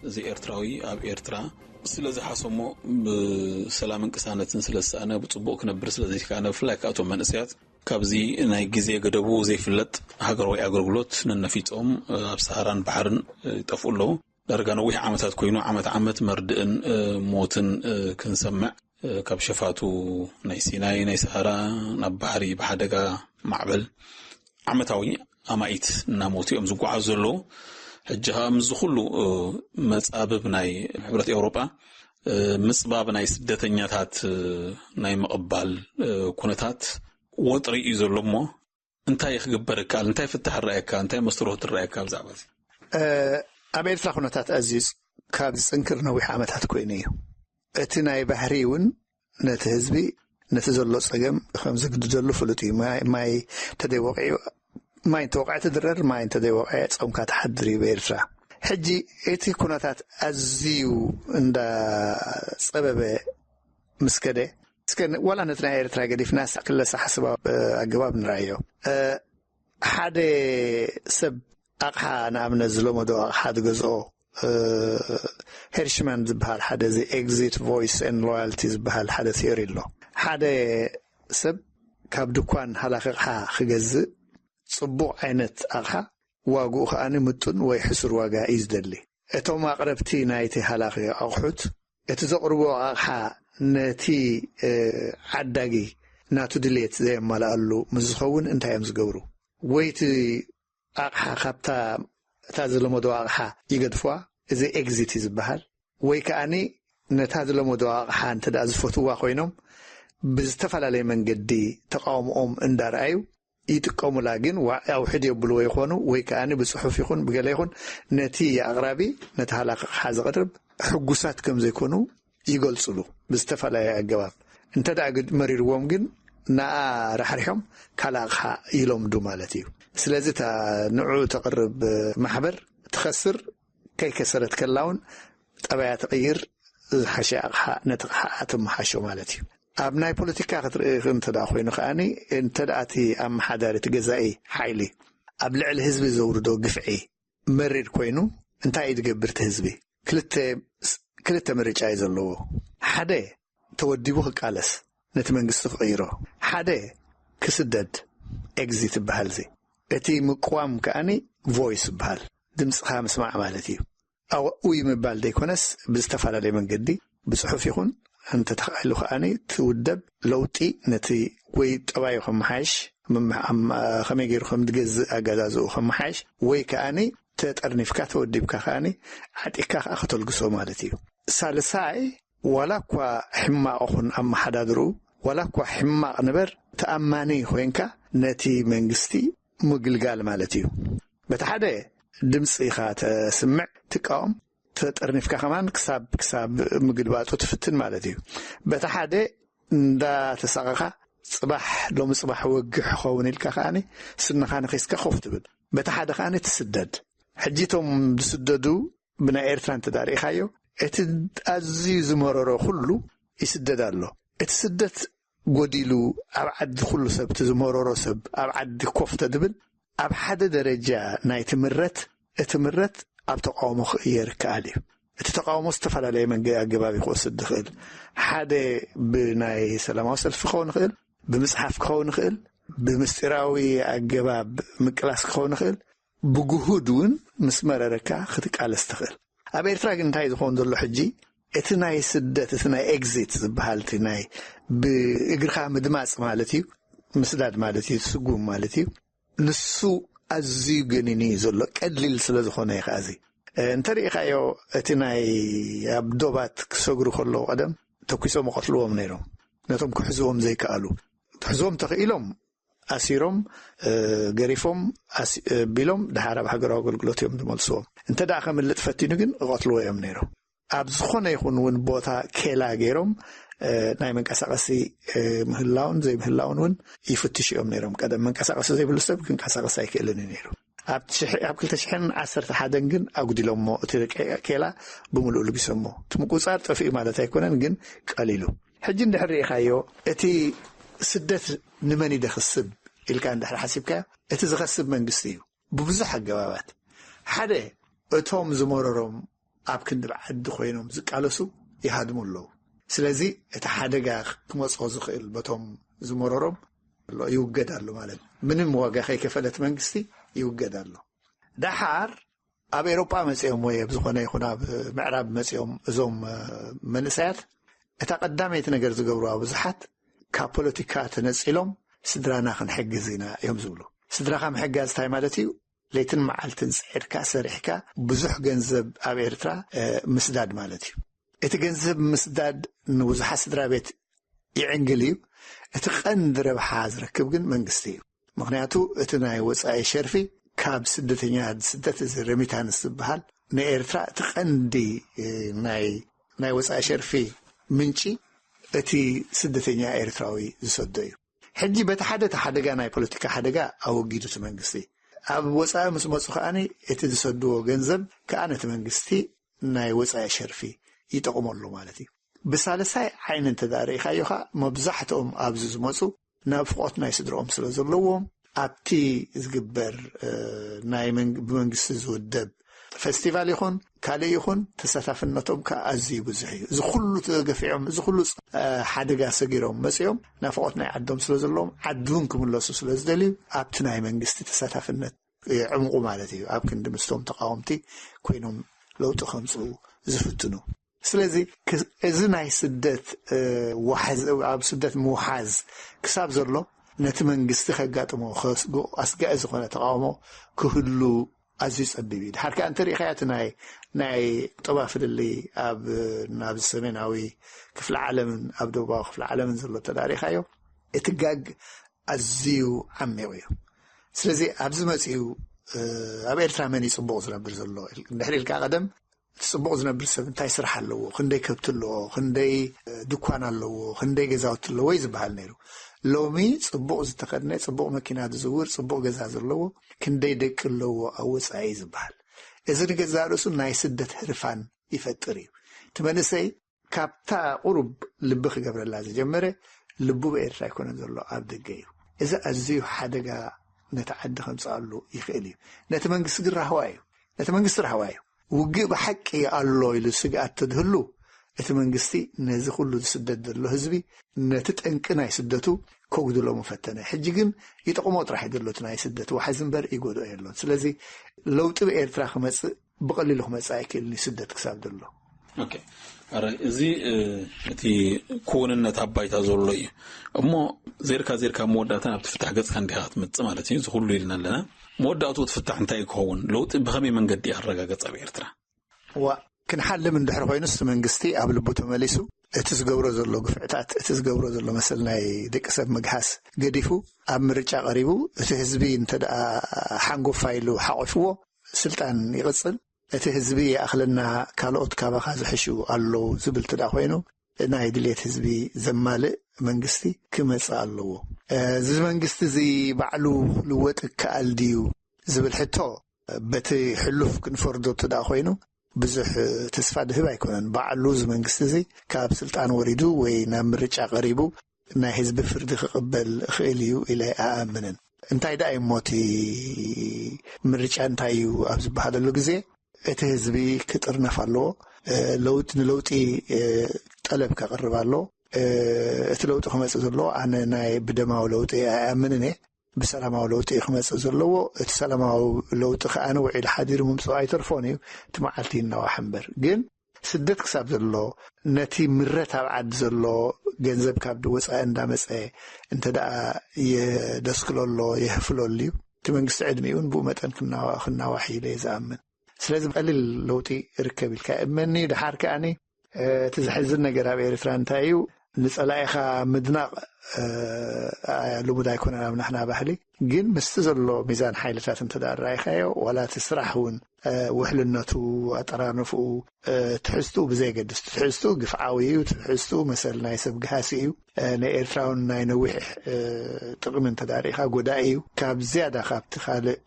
እዚ ኤርትራዊ ኣብ ኤርትራ ስለ ዝሓሰሞ፣ ብሰላምን ቅሳነትን ስለ ዝሰኣነ፣ ብጽቡቕ ክነብር ስለ ዘይከኣነ፣ ብፍላይ ከኣ እቶም መንእሰያት ካብዚ ናይ ግዜ ገደቡ ዘይፍለጥ ሃገራዊ ኣገልግሎት ነነፊጾም ኣብ ሰሃራን ባሕርን ይጠፍኡ ኣለዉ። ዳርጋ ነዊሕ ዓመታት ኮይኑ፣ ዓመት ዓመት መርድእን ሞትን ክንሰምዕ፣ ካብ ሸፋቱ ናይ ሲናይ፣ ናይ ሰሃራ፣ ናብ ባሕሪ ብሓደጋ ማዕበል ዓመታዊ ኣማኢት እናሞቱ እዮም ዝጓዓዙ ዘለዉ። ሕጂ ኸኣ ምስዚ ኩሉ፣ እ፣ መጻብብ ናይ ሕብረት ኤውሮጳ፣ እ፣ ምጽባብ ናይ ስደተኛታት፣ እ፣ ናይ ምቕባል፣ እ፣ ኩነታት ወጥሪ እዩ ዘሎ እሞ፣ እንታይ ክግበር ይከኣል? እንታይ ፍታሕ ይረኣየካ? እንታይ መስትርሆት ይረኣየካ ብዛዕባ እዚ? እ፣ ኣብ ኤርትራ ኩነታት ኣዝዩ ካብ ዝጽንክር ነዊሕ ዓመታት ኮይኑ እዩ። እቲ ናይ ባህሪ እውን ነቲ ህዝቢ፣ ነቲ ዘሎ ጸገም ከም ዝግድደሉ ፍሉጥ እዩ። ማይ፣ ማይ እንተዘይወቂዑ፣ ማይ እንተወቅዐ ትድረር፣ ማይ እንተዘይወቅዐ ጾምካ ትሓድር እዩ ብኤርትራ። ሕጂ እቲ ኩነታት ኣዝዩ እንዳጸበበ ምስ ከደ፣ እስከ ን-፣ ዋላ ነቲ ናይ ኤርትራ ገዲፍና፣ ስ-፣ ክለሳ ሓስባ፣ እ፣ ኣገባብ ንርኣዮ። እ፣ ሓደ ሰብ ኣቕሓ፣ ንኣብነት ዝለመዶ ኣቕሓ ዝገዝኦ፣ እ፣ ሄርሽማን ዝበሃል ሓደ፣ እዚ ኤግዚት ቮይስ ኤንድ ሎያልቲ ዝበሃል ሓደ ቲዮሪ ኣሎ። ሓደ ሰብ ካብ ድኳን ሃላኺ ኣቕሓ ክገዝእ፣ ጽቡቕ ዓይነት ኣቕሓ፣ ዋግኡ ከኣ ምጡን ወይ ሕሱር ዋጋ እዩ ዝደሊ። እቶም ኣቕረብቲ ናይቲ ሃላኺ ኣቑሑት፣ እቲ ዘቕርቦ ኣቕሓ ነቲ፣ እ፣ ዓዳጊ ናቱ ድሌት ዘየማልኣሉ ምስ ዝኸውን እንታይ እዮም ዝገብሩ? ወይ እቲ ኣቕሓ ካብታ፣ እታ ዝለመዶ ኣቕሓ ይገድፍዋ፣ እዚ ኤግዚት እዩ ዝበሃል። ወይ ከኣኒ ነታ ዝለመዶ ኣቕሓ እንተ ደኣ ዝፈትዋ ኮይኖም፣ ብዝተፈላለየ መንገዲ ተቃውሞኦም እንዳረኣዩ ይጥቀሙላ። ግን ዋ-፣ ኣውሕድ የብልዎ ይኾኑ፣ ወይ ከኣኒ ብጽሑፍ ይኹን ብገለ ይኹን ነቲ ኣቕራቢ፣ ነቲ ሃላኺ ኣቕሓ ዘቕርብ ሕጉሳት ከም ዘይኮኑ ይገልጹሉ ብዝተፈላለየ ኣገባብ። እንተ ደኣ ግድ መሪርዎም ግን ንኣ ራሕሪሖም ካልእ ኣቕሓ ይለምዱ ማለት እዩ። ስለዚ እታ ንዑ ተቕርብ ማሕበር ትኸስር፣ ከይከሰረት ከላ እውን ጠባያ ትቕይር፣ ዝሓሸ ኣቕሓ ነቲ ኣቕሓ ትመሓሾ ማለት እዩ። ኣብ ናይ ፖለቲካ ክትርኢ እንተ ደኣ ኮይኑ ከኣኒ፣ እንተ ደኣ እቲ ኣመሓዳሪ፣ እቲ ገዛኢ ሓይሊ ኣብ ልዕሊ ህዝቢ ዘውርዶ ግፍዒ መሪር ኮይኑ፣ እንታይ እዩ ዝገብር እቲ ህዝቢ? ክልተ፣ ክልተ ምርጫ እዩ ዘለዎ። ሓደ ተወዲቡ ክቃለስ፣ ነቲ መንግስቲ ክቕይሮ። ሓደ ክስደድ፣ ኤግዚት ይበሃል እዚ። እቲ ምቅዋም ከኣኒ ቮይስ ይበሃል፣ ድምፅኻ ምስማዕ ማለት እዩ። ኣውኡ ምባል ዘይኮነስ፣ ብዝተፈላለየ መንገዲ፣ ብጽሑፍ ይኹን እንተተኻኢሉ ከኣኒ ትውደብ፣ ለውጢ ነቲ ወይ ጠባዩ ከመሓይሽ፣ ምምሕ-፣ ኣም-፣ ከመይ ገይሩ ከም ዝገዝእ ኣገዛዝኡ ከመሓይሽ፣ ወይ ከኣኒ ተጠርኒፍካ ተወዲብካ ከኣኒ ዓጢቅካ ከኣ ከተልግሶ ማለት እዩ። ሳልሳይ፣ ዋላ እኳ ሕማቕ ኹን ኣመሓዳድርኡ፣ ዋላ እኳ ሕማቕ ንበር፣ ተኣማኒ ኮይንካ ነቲ መንግስቲ ምግልጋል ማለት እዩ። በቲ ሓደ ድምፂ ኢኻ ተስምዕ፣ ትቃወም፣ ተጠርኒፍካ ከማን ክሳብ፣ ክሳብ ምግልባጡ ትፍትን ማለት እዩ። በቲ ሓደ እንዳተሳቐኻ፣ ጽባሕ፣ ሎሚ ጽባሕ ወግሕ ክኸውን ኢልካ ከኣኒ ስንኻ ነኺስካ ኮፍ ትብል። በቲ ሓደ ከኣኒ ትስደድ። ሕጂ እቶም ዝስደዱ ብናይ ኤርትራ እንተ ደኣ ርኢኻዮ፣ እቲ ኣዝዩ ዝመረሮ ኩሉ ይስደድ ኣሎ። እቲ ስደት ጎዲሉ፣ ኣብ ዓዲ ኩሉ ሰብ፣ እቲ ዝመረሮ ሰብ ኣብ ዓዲ ኮፍ ተድብል፣ ኣብ ሓደ ደረጃ ናይ ትምረት፣ እቲ ምረት ኣብ ተቃውሞ ክእየር ይከኣል እዩ። እቲ ተቃውሞ ዝተፈላለየ መንገ-፣ ኣገባብ እዩ ክወስድ ዝኽእል። ሓደ ብናይ ሰላማዊ ሰልፊ ክኸውን ይኽእል፣ ብምጽሓፍ ክኸውን ይኽእል፣ ብምስጢራዊ ኣገባብ ምቅላስ ክኸውን ይኽእል፣ ብግሁድ እውን ምስ መረረካ ክትቃለስ ትኽእል። ኣብ ኤርትራ ግን እንታይ ዝኸውን ዘሎ ሕጂ፣ እቲ ናይ ስደት፣ እቲ ናይ ኤግዚት ዝበሃል፣ እቲ ናይ ብእግርኻ ምድማጽ ማለት እዩ፣ ምስዳድ ማለት እዩ፣ ስጉም ማለት እዩ። ንሱ ኣዝዩ ገኒኑ እዩ ዘሎ፣ ቀሊል ስለ ዝኾነ እዩ ከኣ እዚ። እ፣ እንተ ርኢኻዮ፣ እቲ ናይ ኣብ ዶባት ክሰግሩ ከለዉ ቀደም ተኲሶም ይቐትልዎም ነይሮም፣ ነቶም ክሕዝዎም ዘይከኣሉ። ክሕዝዎም ተኽኢሎም፣ ኣሲሮም፣ እ፣ ገሪፎም፣ ኣስ-፣ እ፣ ቢሎም፣ ድሓር ኣብ ሃገራዊ ኣገልግሎት እዮም ዝመልስዎም። እንተ ደኣ ከምልጥ ፈቲኑ ግን፣ ይቐትልዎ እዮም ነይሮም። ኣብ ዝኾነ ይኹን እውን ቦታ ኬላ ገይሮም፣ እ፣ ናይ መንቀሳቐሲ፣ እ፣ ምህላውን ዘይምህላውን እውን ይፍትሹ እዮም ነይሮም። ቀደም መንቀሳቐሲ ዘይብሉ ሰብ ክንቀሳቐስ ኣይክእልን እዩ ነይሩ። ኣብ ሽሕ-፣ ኣብ ክልተ ሽሕን ዓሰርተ ሓደን ግን ኣጉዲሎሞ፣ እቲ ኬ-፣ ኬላ ብምሉኡ ልጊሶሞ። እቲ ምቁጻር ጠፊኡ ማለት ኣይኮነን፣ ግን ቀሊሉ። ሕጂ እንድሕር ርኢኻዮ፣ እቲ ስደት ንመን እዩ ደኽስብ ኢልካ እንድሕር ሓሲብካዮ፣ እቲ ዝኸስብ መንግስቲ እዩ። ብብዙሕ ኣገባባት። ሓደ፣ እቶም ዝመረሮም ኣብ ክንዲ ብዓዲ ኮይኖም ዝቃለሱ ይሃድሙ ኣለዉ። ስለዚ እቲ ሓደጋ ክመጽኦ ዝኽእል በቶም ዝመረሮም ኣሎ፣ ይውገድ ኣሎ ማለት እዩ። ምንም ዋጋ ከይከፈለት መንግስቲ ይውገድ ኣሎ። ደሓር ኣብ ኤሮጳ መጺኦም ወይ ኣብ ዝኾነ ይኹን ኣብ ምዕራብ መጺኦም እዞም፣ እ፣ መንእሰያት፣ እታ ቀዳመይቲ ነገር ዝገብሩዋ ብዙሓት፣ ካብ ፖለቲካ ተነጺሎም ስድራና ክንሕግዝ ኢና እዮም ዝብሉ። ስድራኻ ምሕጋዝ እንታይ ማለት እዩ? ለይትን መዓልትን ጽዒርካ ሰሪሕካ ብዙሕ ገንዘብ ኣብ ኤርትራ፣ እ፣ ምስዳድ ማለት እዩ። እቲ ገንዘብ ምስዳድ ንብዙሓት ስድራ ቤት ይዕንግል እዩ። እቲ ቀንዲ ረብሓ ዝረክብ ግን መንግስቲ እዩ። ምኽንያቱ እቲ ናይ ወጻኢ ሸርፊ ካብ ስደተኛ፣ ስደት፣ እዚ ረሚታንስ ዝበሃል ንኤርትራ እቲ ቀንዲ፣ እ፣ ናይ፣ ናይ ወጻኢ ሸርፊ ምንጪ እቲ ስደተኛ ኤርትራዊ ዝሰዶ እዩ። ሕጂ በቲ ሓደ እቲ ሓደጋ ናይ ፖለቲካ ሓደጋ ኣወጊዱ እቲ መንግስቲ፣ ኣብ ወፃኢ ምስ መፁ ከዓኒ እቲ ዝሰድዎ ገንዘብ ከዓ ነቲ መንግስቲ ናይ ወፃኢ ሸርፊ ይጠቕመሉ ማለት እዩ። ብሳልሳይ ዓይኒ እንተዳ ርኢኻዮ ከዓ መብዛሕትኦም ኣብዚ ዝመፁ ናፍቆት ናይ ስድርኦም ስለ ዘለዎም ኣብቲ ዝግበር ናይ ብመንግስቲ ዝውደብ ፈስቲቫል ይኹን ካልእ ይኹን ተሳታፍነቶም ከዓ ኣዝዩ ብዙሕ እዩ። እዚ ኩሉ ተገፊዖም፣ እዚ ኩሉ ሓደጋ ሰጊሮም መፅኦም ናፍቆት ናይ ዓዶም ስለ ዘለዎም ዓዲ እውን ክምለሱ ስለ ዝደልዩ ኣብቲ ናይ መንግስቲ ተሳታፍነት የዕምቑ ማለት እዩ። ኣብ ክንዲ ምስቶም ተቃወምቲ ኮይኖም ለውጢ ከምፅኡ ዝፍትኑ። ስለዚ እዚ ናይ ስደት ዋሓዝ፣ ኣብ ስደት ምውሓዝ ክሳብ ዘሎ ነቲ መንግስቲ ከጋጥሞ ኣስጋኢ ዝኾነ ተቃውሞ ክህሉ ኣዝዩ ጸቢብ እዩ። ድሓር ከኣ እንተሪኢኻዮ እቲ ናይ ናይ ጦባ ፍልልይ ኣብ ናብ ሰሜናዊ ክፍለ ዓለምን ኣብ ደቡባዊ ክፍለ ዓለምን ዘሎ ተዳሪኻዮ እቲ ጋግ ኣዝዩ ዓሚቑ እዩ። ስለዚ ኣብዚ መጺኡ ኣብ ኤርትራ መን እዩ ጽቡቕ ዝነብር ዘሎ እንድሕር ኢልካ ቀደም እቲ ጽቡቕ ዝነብር ሰብ እንታይ ስራሕ ኣለዎ፣ ክንደይ ከብቲ ኣለዎ፣ ክንደይ ድኳን ኣለዎ፣ ክንደይ ገዛውቲ ኣለዎ እዩ ዝበሃል ነይሩ። ሎሚ ጽቡቕ ዝተኸድነ፣ ጽቡቕ መኪና ዝዝውር፣ ጽቡቕ ገዛ ዘለዎ፣ ክንደይ ደቂ ኣለዎ ኣብ ወጻኢ እዩ ዝበሃል። እዚ ንገዛእ ርእሱ ናይ ስደት ህርፋን ይፈጥር እዩ። እቲ መንእሰይ ካብታ ቁሩብ ልቢ ክገብረላ ዝጀመረ ልቡ ብኤርትራ ኣይኮነን ዘሎ ኣብ ደገ እዩ። እዚ ኣዝዩ ሓደጋ ነቲ ዓዲ ከምፅኣሉ ይኽእል እዩ። ነቲ መንግስቲ ግን ራህዋ እዩ። ነቲ መንግስቲ ራህዋ እዩ። ውግእ ብሓቂ ኣሎ ኢሉ ስግኣት ተድህሉ እቲ መንግስቲ ነዚ ኩሉ ዝስደድ ዘሎ ህዝቢ ነቲ ጠንቂ ናይ ስደቱ ከጉድሎ ምፈተነ። ሕጂ ግን ይጠቕሞ ጥራሕ እዩ ዘሎ እቲ ናይ ስደት ዋሕዚ እምበር ይጎድኦ የሎን። ስለዚ ለውጢ ብኤርትራ ክመፅእ ብቐሊሉ ክመጽእ ኣይክእልን እዩ ስደት ክሳብ ዘሎ። እዚ እቲ ክውንነት ኣብ ባይታ ዘሎ እዩ እሞ ዜርካ ዜርካ መወዳእታ ናብ ትፍታሕ ገጽካ እንዲኻ ክትመጽእ ማለት እዩ። ዝኩሉ ኢልና ኣለና። መወዳእቱ ትፍታሕ እንታይ ክኸውን ለውጢ ብኸመይ መንገዲ ኣረጋገጽ ኣብ ኤርትራ? ዋ ክንሓልም እንድሕር ኮይኑስ መንግስቲ ኣብ ልቡ ተመሊሱ እቲ ዝገብሮ ዘሎ ግፍዕታት እቲ ዝገብሮ ዘሎ መሰል ናይ ደቂ ሰብ ምግሃስ ገዲፉ ኣብ ምርጫ ቀሪቡ እቲ ህዝቢ እንተ ሓንጎፋ ኢሉ ሓቆፍዎ ስልጣን ይቕጽል። እቲ ህዝቢ ይኣኽለና ካልኦት ካባኻ ዝሕሹ ኣለዉ ዝብል ትዳ ኮይኑ ናይ ድሌት ህዝቢ ዘማልእ መንግስቲ ክመጽእ ኣለዎ። እዚ መንግስቲ እዚ ባዕሉ ክልወጥ ይከኣል ድዩ ዝብል ሕቶ በቲ ሕሉፍ ክንፈርዶ ትዳ ኮይኑ ብዙሕ ተስፋ ድህብ ኣይኮነን። ባዕሉ እዚ መንግስቲ እዚ ካብ ስልጣን ወሪዱ ወይ ናብ ምርጫ ቀሪቡ ናይ ህዝቢ ፍርዲ ክቕበል እኽእል እዩ ኢለ ኣኣምንን። እንታይ ደኣ እሞ እቲ ምርጫ እንታይ እዩ ኣብ ዝበሃለሉ ግዜ እቲ ህዝቢ ክጥርነፍ ኣለዎ። ለውጢ ንለውጢ ጠለብ ከቕርብ ኣለዎ። እቲ ለውጢ ክመፅእ ዘለዎ ኣነ ናይ ብደማዊ ለውጢ ኣይኣምንን እየ። ብሰላማዊ ለውጢ እዩ ክመፅእ ዘለዎ። እቲ ሰላማዊ ለውጢ ከዓ ንውዒሉ ሓዲሩ ምምፅኡ ኣይተርፎን እዩ። እቲ መዓልቲ ይናዋሕ እምበር ግን ስደት ክሳብ ዘሎ ነቲ ምረት ኣብ ዓዲ ዘሎ ገንዘብ ካብ ወፃኢ እንዳመፀ እንተ ደኣ የደስክሎ ኣሎ የህፍሎ ኣሎ እዩ እቲ መንግስቲ ዕድሚኡን ብኡ መጠን ክናዋሕ ኢለ ዝኣምን። ስለዚ ቀሊል ለውጢ ርከብ ኢልካ እመኒ። ድሓር ከኣኒ እቲ ዝሕዝን ነገር ኣብ ኤርትራ እንታይ እዩ ንፀላኢኻ ምድናቕ ልሙድ ኣይኮነን ኣብ ናሕና ባህሊ። ግን ምስቲ ዘሎ ሚዛን ሓይልታት እንተ ራኢኻዮ ዋላ እቲ ስራሕ እውን ውሕልነቱ ኣጠራንፍኡ ትሕዝትኡ ብዘየገድስ ትሕዝትኡ ግፍዓዊ እዩ። ትሕዝትኡ መሰል ናይ ሰብ ግሃሲ እዩ። ናይ ኤርትራውን ናይ ነዊሕ ጥቕሚ እንተዳሪኢኻ ጎዳኢ እዩ። ካብ ዝያዳ ካብቲ ካልእ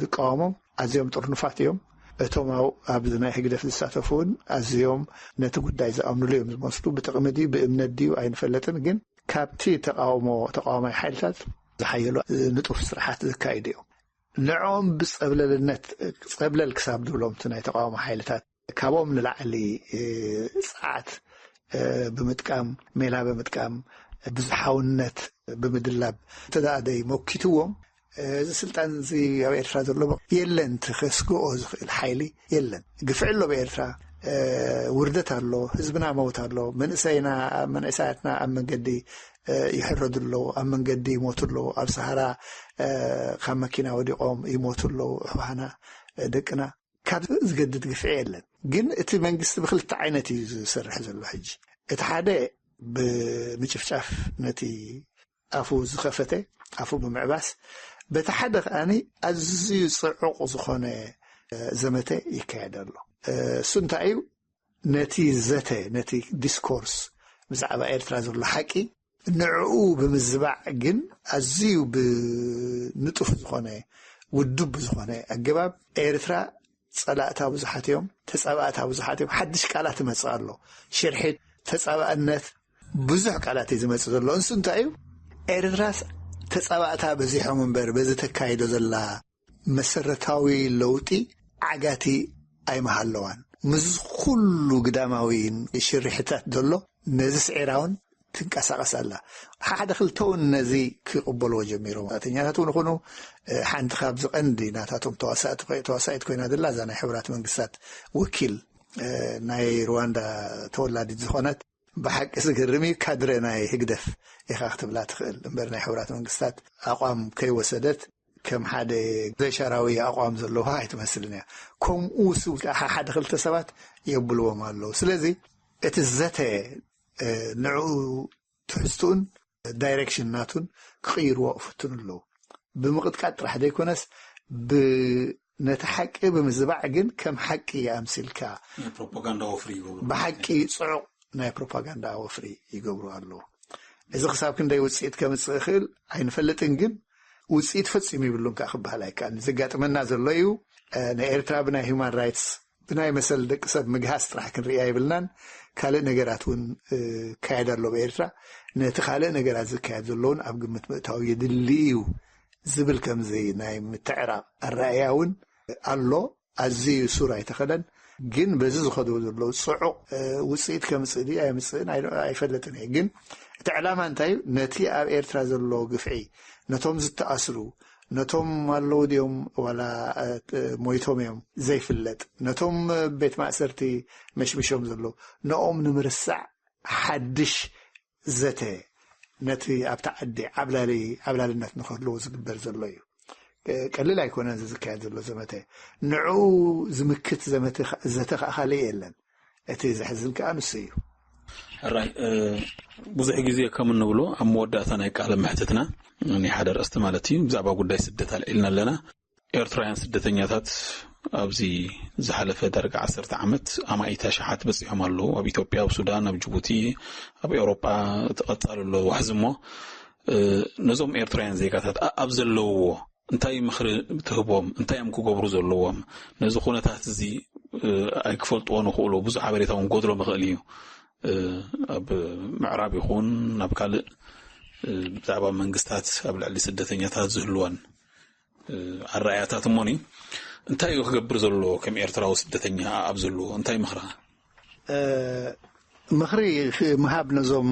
ዝቃወሞም ኣዝዮም ጥርኑፋት እዮም። እቶም ኣብ ኣብዚ ናይ ህግደፍ ዝሳተፉ እውን ኣዝዮም ነቲ ጉዳይ ዝኣምኑሉ እዮም ዝመስሉ። ብጥቕሚ ድዩ ብእምነት ድዩ ኣይንፈልጥን፣ ግን ካብቲ ተቃውሞ ተቃዋማይ ሓይልታት ዝሓየሉ ንጡፍ ስራሓት ዘካይዱ እዮም። ንዕኦም ብጸብለልነት ጸብለል ክሳብ ድብሎም እቲ ናይ ተቃውሞ ሓይልታት ካብኦም ንላዕሊ ጸዓት ብምጥቃም ሜላ ብምጥቃም ብዙሓውነት ብምድላብ ተዳኣደይ መኪትዎም እዚ ስልጣን እዚ ኣብ ኤርትራ ዘሎ የለን። እቲ ከስግኦ ዝኽእል ሓይሊ የለን። ግፍዒ ኣሎ ብኤርትራ፣ ውርደት ኣሎ፣ ህዝብና መውት ኣሎ፣ መንእሰይና መንእሰያትና ኣብ መንገዲ ይሕረዱ ኣለዉ፣ ኣብ መንገዲ ይሞቱ ኣለዉ፣ ኣብ ሰሃራ ካብ መኪና ወዲቖም ይሞቱ ኣለዉ፣ ኣሕዋህና ደቅና ካብ ዝገድድ ግፍዒ የለን። ግን እቲ መንግስቲ ብክልተ ዓይነት እዩ ዝሰርሕ ዘሎ። ሕጂ እቲ ሓደ ብምጭፍጫፍ ነቲ ኣፉ ዝኸፈተ ኣፉ ብምዕባስ በቲ ሓደ ከኣኒ ኣዝዩ ጽዑቕ ዝኾነ ዘመተ ይካየድ ኣሎ። እሱ እንታይ እዩ? ነቲ ዘተ፣ ነቲ ዲስኮርስ ብዛዕባ ኤርትራ ዘሎ ሓቂ ንዕኡ ብምዝባዕ ግን ኣዝዩ ብንጡፍ ዝኾነ፣ ውዱብ ብዝኾነ ኣገባብ ኤርትራ ጸላእታ ብዙሓት እዮም፣ ተጻባእታ ብዙሓት እዮም። ሓድሽ ቃላት ይመጽእ ኣሎ። ሽርሒት፣ ተጻባእነት፣ ብዙሕ ቃላት እዩ ዝመጽእ ዘሎ። እንሱ እንታይ እዩ? ኤርትራስ ተጻባእታ በዚሖም እምበር በዚ ተካይዶ ዘላ መሰረታዊ ለውጢ ዓጋቲ ኣይመሃለዋን። ምስ ኩሉ ግዳማዊ ሽርሕታት ዘሎ ነዚ ስዒራ እውን ትንቀሳቐስ ኣላ። ሓደ ክልተ እውን ነዚ ክቕበልዎ ጀሚሮም። ጋዜጠኛታት እውን ይኹኑ፣ እ፣ ሓንቲ ካብዚ ቀንዲ ናታቶም ተዋሳእቲ ኮይ-፣ ተዋሳኢት ኮይና ዘላ እዛ ናይ ሕቡራት መንግስታት ወኪል፣ እ፣ ናይ ሩዋንዳ ተወላዲት ዝኾነት፣ ብሓቂ ዝገርም እዩ። ካድረ ናይ ህግደፍ ኢኻ ክትብላ ትኽእል እምበር ናይ ሕቡራት መንግስታት ኣቋም ከይወሰደት ከም ሓደ ዘይሻራዊ ኣቋም ዘለዋ ኣይትመስልን እያ። ከምኡ ስው ከዓ ሓደ ክልተ ሰባት የብልዎም ኣለዉ። ስለዚ እቲ ዘተ፣ እ፣ ንዕኡ ትሕዝትኡን ዳይሬክሽን ናቱን ክቕይርዎ ይፍትኑ ኣለዉ። ብምቕጥቃጥ ጥራሕ ዘይኮነስ ብ-፣ ነቲ ሓቂ ብምዝባዕ ግን ከም ሓቂ ኣምሲልካ ናይ ፕሮፓጋንዳ ወፍሪ ይገብሩ። ብሓቂ ጽዑቕ ናይ ፕሮፓጋንዳ ወፍሪ ይገብሩ ኣለዉ። እዚ ክሳብ ክንደይ ውጽኢት ከምጽእ ይኽእል ኣይንፈልጥን፣ ግን ውጽኢት ፈጺሙ ይብሉን ከኣ ክበሃል ኣይከኣልን። ዘጋጥመና ዘሎ እዩ። እ፣ ንኤርትራ ብናይ ሁማን ራይትስ፣ ብናይ መሰል ደቂ ሰብ ምግሃስ ጥራሕ ክንሪኣ ይብልናን። ካልእ ነገራት እውን፣ እ፣ ይካየድ ኣሎ ብኤርትራ። ነቲ ካልእ ነገራት ዝካየድ ዘሎ እውን ኣብ ግምት ምእታው የድሊ እዩ ዝብል ከምዚ ናይ ምትዕራቕ ኣረኣእያ እውን ኣሎ። ኣዝዩ ሱር ኣይተኸለን። ግን በዚ ዝኸድዎ ዘለዉ ጽዑቕ፣ እ፣ ውጽኢት ከምጽእ ድዩ ኣይምጽእን ኣይ-፣ ኣይፈልጥን እየ። ግን እቲ ዕላማ እንታይ እዩ? ነቲ ኣብ ኤርትራ ዘሎ ግፍዒ፣ ነቶም ዝተኣስሩ፣ ነቶም ኣለዉ ድዮም ዋላ፣ እ፣ ሞይቶም እዮም ዘይፍለጥ፣ ነቶም ቤት ማእሰርቲ መሽሚሾም ዘለዉ፣ ነኦም ንምርሳዕ ሓድሽ ዘተ ነቲ ኣብቲ ዓዲ ዓብላሊ፣ ዓብላልነት ንኽህልዎ ዝግበር ዘሎ እዩ። እ፣ ቀሊል ኣይኮነን እዚ ዝካየድ ዘሎ ዘመተ። ንዕኡ ዝምክት ዘመተ ኸ-፣ ዘተ ከኣ ካልእ የለን። እቲ ዘሕዝን ከኣ ንሱ እዩ። ሕራይ፣ እ፣ ብዙሕ ግዜ ከም እንብሎ ኣብ መወዳእታ ናይ ቃለ መሕትትና ናይ ሓደ ኣርእስቲ ማለት እዩ ብዛዕባ ጉዳይ ስደት ኣልዒልና ኣለና። ኤርትራውያን ስደተኛታት ኣብዚ ዝሓለፈ ዳርጋ ዓሰርተ ዓመት ኣማኢት ኣሽሓት በጺሖም ኣለዉ። ኣብ ኢትዮጵያ፣ ኣብ ሱዳን፣ ኣብ ጅቡቲ፣ ኣብ ኤውሮጳ፣ እቲ ቀጻሊ ኣሎ ዋሕዚ እሞ፣ እ፣ ነዞም ኤርትራውያን ዜጋታት ኣ-፣ ኣብ ዘለውዎ እንታይ ምኽሪ ትህቦም? እንታይ እዮም ክገብሩ ዘለዎም? ነዚ ኩነታት እዚ፣ እ፣ ኣይክፈልጥዎ ንኽእሉ፣ ብዙሕ ሓበሬታ እውን ጎድሎም ይኽእል እዩ። እ፣ ኣብ ምዕራብ ይኹን ኣብ ካልእ፣ እ፣ ብዛዕባ መንግስታት ኣብ ልዕሊ ስደተኛታት ዝህልወን፣ እ፣ ኣረኣያታት እሞኒ፣ እንታይ እዩ ክገብር ዘለዎ? ከም ኤርትራዊ ስደተኛ ኣብ ዘለዎ እንታይ ምኽራ? እ፣ ምኽሪ ኽ-፣ ምሃብ ነዞም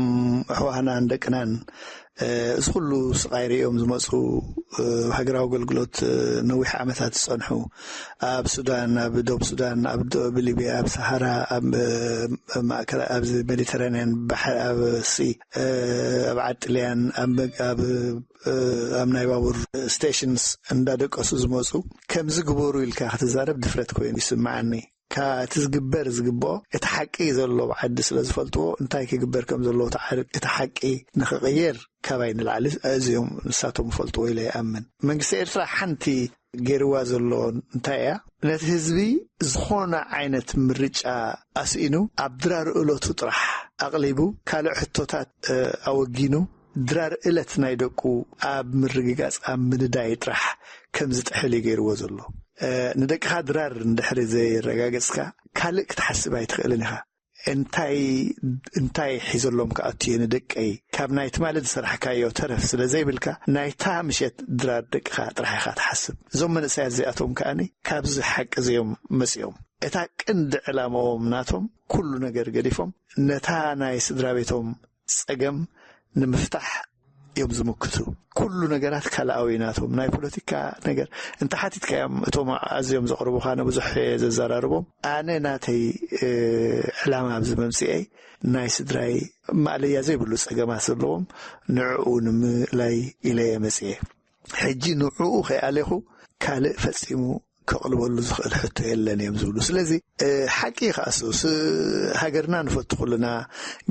ኣሕዋህናን ደቅናን፣ እ፣ እዚ ኩሉ ስቓይ ርእዮም ዝመጹ፣ እ፣ ሃገራዊ ኣገልግሎት፣ እ፣ ነዊሕ ዓመታት ዝጸንሑ፣ ኣብ ሱዳን፣ ኣብ ደቡብ ሱዳን፣ ኣብ ዶ-፣ ኣብ ሊብያ፣ ኣብ ሰሃራ፣ ኣብ፣ እ፣ ማእከላ-፣ ኣብዚ ሜዲተራንያን ባሕሪ፣ ኣብ ሲ፣ እ፣ ኣብ ዓዲ ጥልያን፣ ኣብ መግ-፣ ኣብ፣ እ፣ ኣብ ናይ ባቡር ስቴሽንስ እንዳደቀሱ ዝመጹ፣ ከምዚ ግበሩ ኢልካ ክትዛረብ ድፍረት ኮይኑ ይስምዓኒ። ካ-፣ እቲ ዝግበር ዝግብኦ እቲ ሓቂ ዘሎ ዓዲ ስለ ዝፈልጥዎ፣ እንታይ ክግበር ከም ዘለዎ እቲ ዓር-፣ እቲ ሓቂ ንኽቕየር ካባይ ንላዕሊ እዚኦም ንሳቶም ይፈልጥዎ ኢለ ይኣምን። መንግስቲ ኤርትራ ሓንቲ ገይርዋ ዘሎ እንታይ እያ? ነቲ ህዝቢ ዝኾነ ዓይነት ምርጫ ኣስኢኑ፣ ኣብ ድራር እለቱ ጥራሕ ኣቕሊቡ፣ ካልእ ሕቶታት፣ እ፣ ኣወጊኑ፣ ድራር እለት ናይ ደቁ ኣብ ምርግጋጽ፣ ኣብ ምንዳይ ጥራሕ ከም ዝጥሕል እዩ ገይርዎ ዘሎ። እ፣ ንደቅኻ ድራር እንድሕሪ ዘየረጋገጽካ፣ ካልእ ክትሓስብ ኣይትኽእልን ኢኻ። እንታይ፣ እንታይ ሒዘሎም ክኣቱ እየ ንደቀይ? ካብ ናይ ትማሊ ዝሰራሕካዮ ተረፍ ስለ ዘይብልካ፣ ናይታ ምሸት ድራር ደቅኻ ጥራሕ ኢኻ ትሓስብ። እዞም መንእሰያት እዚኣቶም ከኣኒ ካብዚ ሓቂ እዚ እዮም መጺኦም። እታ ቅንዲ ዕላማኦም ናቶም፣ ኩሉ ነገር ገዲፎም፣ ነታ ናይ ስድራ ቤቶም ጸገም ንምፍታሕ እዮም ዝምክቱ። ኩሉ ነገራት ካልኣዊ ናቶም። ናይ ፖለቲካ ነገር እንተ ሓቲትካዮም፣ እቶም ኣዝዮም ዘቕርቡኻ ንብዙሕ እየ ዘዘራርቦም። ኣነ ናተይ፣ እ፣ ዕላማ ኣብዚ መምጽኤይ፣ ናይ ስድራይ ማእለያ ዘይብሉ ጸገማት ዘለዎም ንዕኡ ንምእላይ ኢለ እየ መጽኤ። ሕጂ ንዕኡ ከይኣሌኹ ካልእ ፈጺሙ ከቕልበሉ ዝኽእል ሕቶ የለን እዮም ዝብሉ። ስለዚ፣ እ፣ ሓቂ እዩ ከኣ እሱ፣ ስ-፣ ሃገርና ንፈቱ ኩልና፣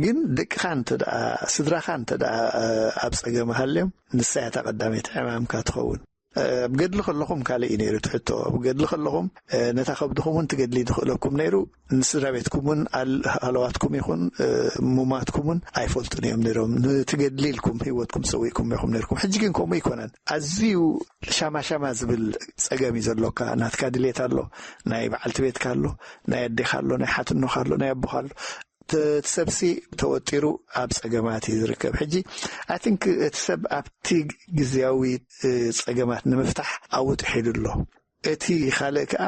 ግን ደቅኻ እንተ ደኣ፣ ስድራኻ እንተ ደኣ፣ እ፣ ኣብ ጸገም ሃልዮም፣ ንሳ እያ እታ ቀዳመይቲ ዕማምካ ትኸውን። ኣብ ገድሊ ከለኹም ካልእ እዩ ነይሩ ትሕቶ። ኣብ ገድሊ ከለኹም ነታ ከብድኹም እውን ትገድሊ ዝኽእለኩም ነይሩ። ንስድራ ቤትኩም እውን ሃለዋትኩም ይኹን ሙማትኩም እውን ኣይፈልጡን እዮም ነይሮም። ንትገድሊ ኢልኩም ህይወትኩም ሰዊእኩም ኢኹም ነይርኩም። ሕጂ ግን ከምኡ ኣይኮነን። ኣዝዩ ሻማሻማ ዝብል ጸገም እዩ ዘሎካ። ናትካ ድሌት ኣሎ፣ ናይ በዓልቲ ቤትካ ኣሎ፣ ናይ ኣዴኻ ኣሎ፣ ናይ ሓትኖኻ ኣሎ፣ ናይ ኣቦኻ ኣሎ። እቲ ሰብሲ ተወጢሩ ኣብ ጸገማት እዩ ዝርከብ። ሕጂ ኣይ ቲንክ እቲ ሰብ ኣብቲ ግዝያዊ ጸገማት ንምፍታሕ ኣብኡ ጥሒሉ ኣሎ። እቲ ካልእ ከኣ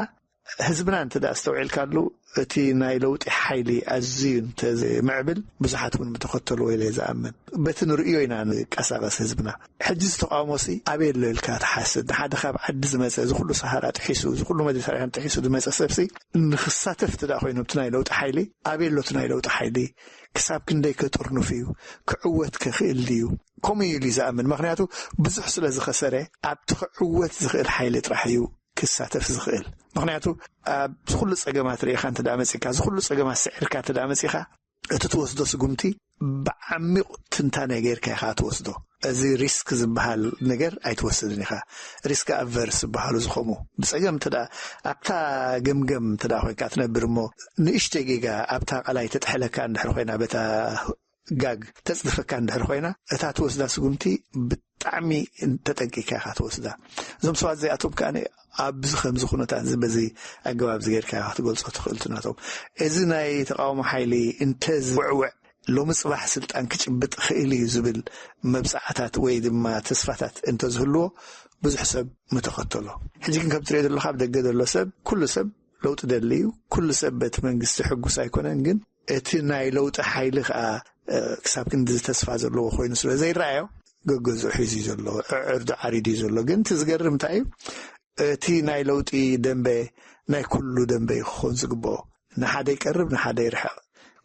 ህዝብና እንተ ደኣ ኣስተውዒልካሉ፣ እቲ ናይ ለውጢ ሓይሊ ኣዝዩ እንተዘይምዕብል ብዙሓት እውን ምተኸተልዎ ኢለ ዝኣምን። በቲ ንርእዮ ኢና ንቀሳቐስ ህዝብና። ሕጂ ዝተቃውሞሲ ኣበይ ኣሎ ኢልካ ትሓስብ? ንሓደ ካብ ዓዲ ዝመጸ፣ እዚ ኩሉ ሰሃራ ጥሒሱ፣ እዚ ኩሉ መዲተራንያን ጥሒሱ ዝመጸ ሰብሲ ንኽሳተፍ እቲ ደኣ ኮይኑ፣ እቲ ናይ ለውጢ ሓይሊ ኣበይ ኣሎ? እቲ ናይ ለውጢ ሓይሊ ክሳብ ክንደይ ከጥርንፍ እዩ? ክዕወት ከኽእል ድዩ? ከምኡ ኢሉ እዩ ዝኣምን። ምኽንያቱ ብዙሕ ስለ ዝኸሰረ፣ ኣብቲ ክዕወት ዝኽእል ሓይሊ ጥራሕ እዩ ክሳተፍ ዝኽእል። ምኽንያቱ ኣብዚ ኩሉ ጸገማት ርኢኻ እንተ ደኣ መጺእካ፣ እዚ ኩሉ ጸገማት ስዒርካ እንተ ደኣ መጺእካ፣ እቲ ትወስዶ ስጉምቲ ብዓሚቕ ትንታነ ጌርካ ኢኻ ትወስዶ። እዚ ሪስክ ዝበሃል ነገር ኣይትወስድን ኢኻ። ሪስክ ኣቨርስ ዝበሃሉ ዝኾሙ ብጸገም እንተ ደኣ ኣብታ ገምገም እንተ ደኣ ኮይንካ ትነብር እሞ ንእሽተይ ጌጋ ኣብታ ቃላይ ተጥሕለካ እንድሕር ኮይና በታ ጋግ ተጽድፈካ እንድሕር ኮይና፣ እታ ትወስዳ ስጉምቲ ብጣዕሚ ተጠንቂካ ኢኻ ትወስዳ። እዞም ሰባት እዚኣቶም ከኣ ኣብዚ ከምዚ ኩነታት እዚ በዚ ኣገባብ እዚ ጌርካ ኢኻ ክትገልጾ ትኽእል። እቲ ናቶም እዚ ናይ ተቃውሞ ሓይሊ እንተዝውዕውዕ ሎሚ ጽባሕ ስልጣን ክጭብጥ ክእል እዩ ዝብል መብጽዓታት ወይ ድማ ተስፋታት እንተዝህልዎ ብዙሕ ሰብ ምተኸተሎ። ሕጂ ግን ከም ትሪኦ ዘለኻ ኣብ ደገ ዘሎ ሰብ፣ ኩሉ ሰብ ለውጢ ደሊ እዩ። ኩሉ ሰብ በቲ መንግስቲ ሕጉስ ኣይኮነን፣ ግን እቲ ናይ ለውጢ ሓይሊ ከኣ ክሳብ ክንዲ ተስፋ ዘለዎ ኮይኑ ስለ ዘይረኣዮ ገገዝኡ ሒዙ እዩ ዘሎ፣ ዕዕርዱ ዓሪዱ እዩ ዘሎ። ግን እቲ ዝገርም እንታይ እዩ? እቲ ናይ ለውጢ ደንበ ናይ ኩሉ ደንበ እዩ ክኾን ዝግብኦ። ንሓደ ይቀርብ፣ ንሓደ ይርሕቕ።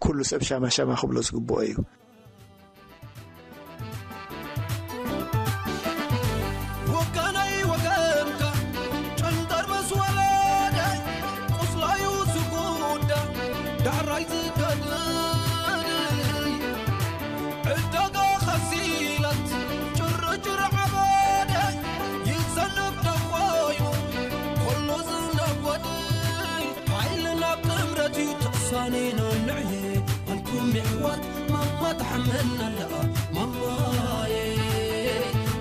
ኩሉ ሰብ ሻማ ሻማ ክብሎ ዝግብኦ እዩ። ወገነይ ወገንካ ጨንደር ምስ ወረደ ቁስላዩ ዝጉዳ ዳሕራይ ዝገድል ዕዳጋ ኸሲላት ጭርጭር ዓበደ ይዘንብ ደኾይኑ ኮሎ ዝነጎድ ሓይልና ጥምረት እዩ ተሳኒና ንዕየ ኣንቱም የሕዋት ማማ ትሓመና ኣላ ማማየ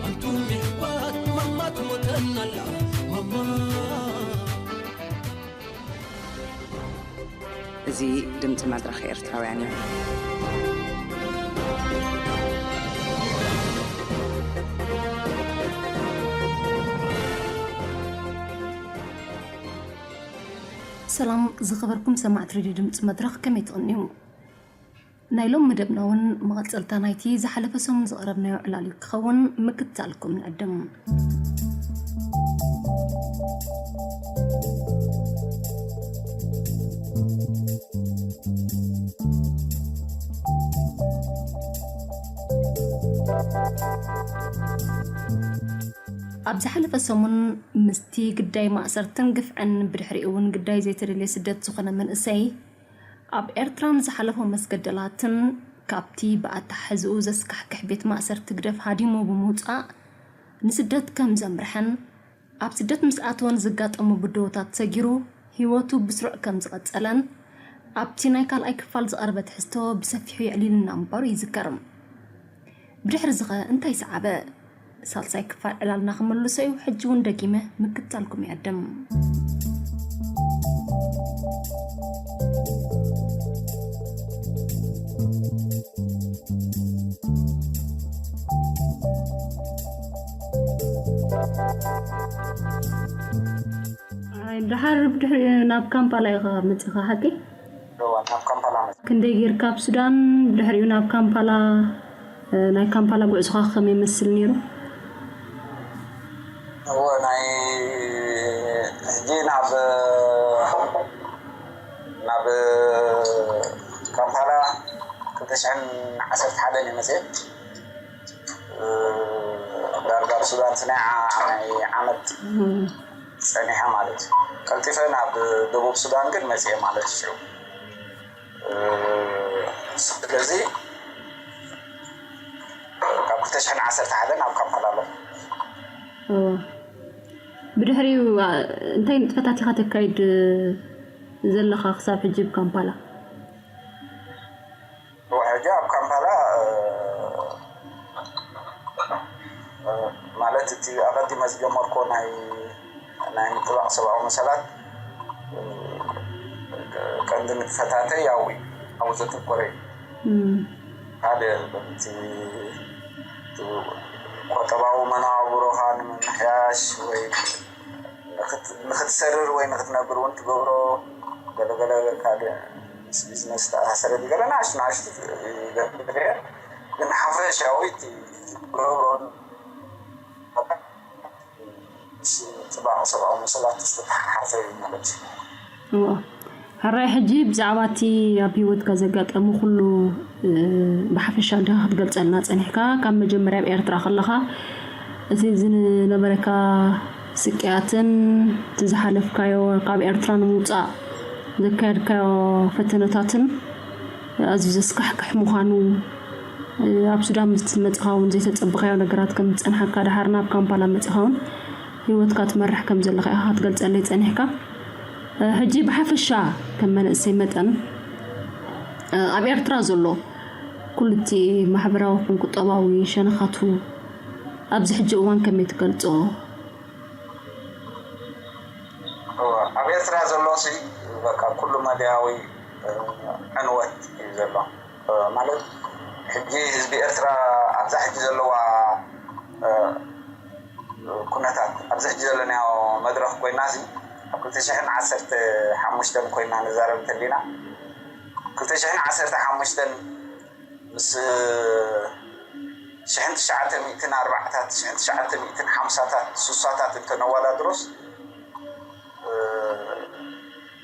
ኣንቱም የሕዋት ማማ ትሞተና ኣላ ማማ እዚ ድምፂ መድረኽ ኤርትራውያን እዩ። ሰላም ዝኸበርኩም ሰማዕቲ ሬድዮ ድምፂ መድረኽ፣ ከመይ ትቕንዩ? ናይ ሎም መደብና እውን መቐፀልታ ናይቲ ዝሓለፈ ሰሙን ዘቕረብናዮ ዕላል እዩ ክኸውን፣ ምክትታልኩም ንዕድም። ኣብ ዝሓለፈ ሰሙን ምስቲ ግዳይ ማእሰርትን ግፍዕን ብድሕሪኡ እውን ግዳይ ዘይተደልየ ስደት ዝኾነ መንእሰይ ኣብ ኤርትራ ንዝሓለፎ መስገደላትን ካብቲ ብኣተሓሕዝኡ ዘስካሕክሕ ቤት ማእሰርቲ ህግደፍ ሃዲሙ ብምውጻእ ንስደት ከም ዘምርሐን ኣብ ስደት ምስ ኣተወ ንዘጋጠሞ ብድሆታት ሰጊሩ ህይወቱ ብስሩዕ ከም ዝቐጸለን ኣብቲ ናይ ካልኣይ ክፋል ዝቐረበ ትሕዝቶ ብሰፊሑ የዕሊልና ምንባሩ ይዝከር። ብድሕሪ ዝኸ እንታይ ሰዓበ? ሳልሳይ ክፋል ዕላልና ክምልሶ እዩ። ሕጂ እውን ደጊመ ምክትታልኩም ይዕድም። ደሓር ብድሕሪኡ ናብ ካምፓላ ኢኻ መጺኻ ሓቂ? እወ፣ ናብ ካምፓላ መጽ- ክንደይ ጌርካ ኣብ ሱዳን፣ ብድሕሪኡ ናብ ካምፓላ፣ እ፣ ናይ ካምፓላ ጉዕዞኻ ከመይ ይመስል ነይሩ? እወ፣ ናይ ሕጂ ናብ፣ ናብ ካምፓላ ክልተ ሽሕን ዓሰርተ ሓደን እየ መጽየ። እ፣ ዳርጋ ኣብ ሱዳን ናይ ዓ-፣ ናይ ዓመት እም። ጸኒሐ ማለት እዩ። ቀልጢፈ ናብ ደቡብ ሱዳን ግን መጽየ ማለት እዩ። እ፣ ስለዚ ካብ ክልተ ሽሕን ዓሰርተ ሓደን ኣብ ካምፓላ ኣለኹ። እወ። ብድሕሪኡ እንታይ ንጥፈታት ኢኻ ተካይድ ዘለኻ ክሳብ ሕጂ ብካምፓላ? ሕጂ ኣብ ካምፓላ ማለት እቲ ኣቐዲመ ዝጀመርኮ ናይ ናይ ምጥባቕ ሰብኣዊ መሰላት ቀንዲ ንጥፈታተይ ኣብኡ ዘተኮረ እዩ። ሓደ እቲ ቆጠባዊ መነባብሮኻ ንምምሕያሽ ወይ ንክትሰርር ወይ ንክትነብር እውን ትገብሮ ገለገለ ካልእ ምስ ቢዝነስ ዝተኣሳሰረ ገለ ንኣሽቱ ንኣሽቱ ይገብር እየ። ግን ሓፈሻዊ እቲ ትገብሮ ጽባቐ ሰብኣዊ መሰላት ዝተተሓሓዘ እዩ ማለት እዩ። ሕራይ ሕጂ ብዛዕባ እቲ ኣብ ህይወትካ ዘጋጠሙ ኩሉ ብሓፈሻ እንዲኻ ክትገልጸልና ጸኒሕካ? ካብ መጀመርያ ኣብ ኤርትራ ከለኻ እቲ ዝነበረካ ስቅያትን እቲ ዝሓለፍካዮ ካብ ኤርትራ ንምውጻእ ዘካየድካዮ ፈተነታትን ኣዝዩ ዘስካሕክሕ ምዃኑ ኣብ ሱዳን ምስ መጽኻ እውን ዘይተጸበኻዮ ነገራት ከም ዝጸንሓካ ድሓር ናብ ካምፓላ መጽኻ እውን ህይወትካ ትመርሕ ከም ዘለኻ ኢኻ ክትገልጸለይ ጸኒሕካ። ሕጂ ብሓፈሻ ከም መንእሰይ መጠን ኣብ ኤርትራ ዘሎ ኩሉ እቲ ማሕበራዊ ቁጠባዊ ሸነኻቱ ኣብዚ ሕጂ እዋን ከመይ ትገልጾ? ኣብ ኤርትራ ዘሎ ሲ በቃ ኩሉ መዳያዊ ዕንወት እዩ ዘሎ። ማለት ሕጂ ህዝቢ ኤርትራ ኣብዛ ሕጂ ዘለዋ ኩነታት ኣብዚ ሕጂ ዘለናዮ መድረኽ ኮይና ሲ ኣብ ክልተ ሽሕን ዓሰርተ ሓሙሽተን ኮይና ንዛረብ እንተሊና ክልተ ሽሕን ዓሰርተ ሓሙሽተን ምስ ሽሕን ትሽዓተ ሚእትን ኣርባዕታት ሽሕን ትሽዓተ ሚእትን ሓምሳታት ሱሳታት እንተነዋዳድሮስ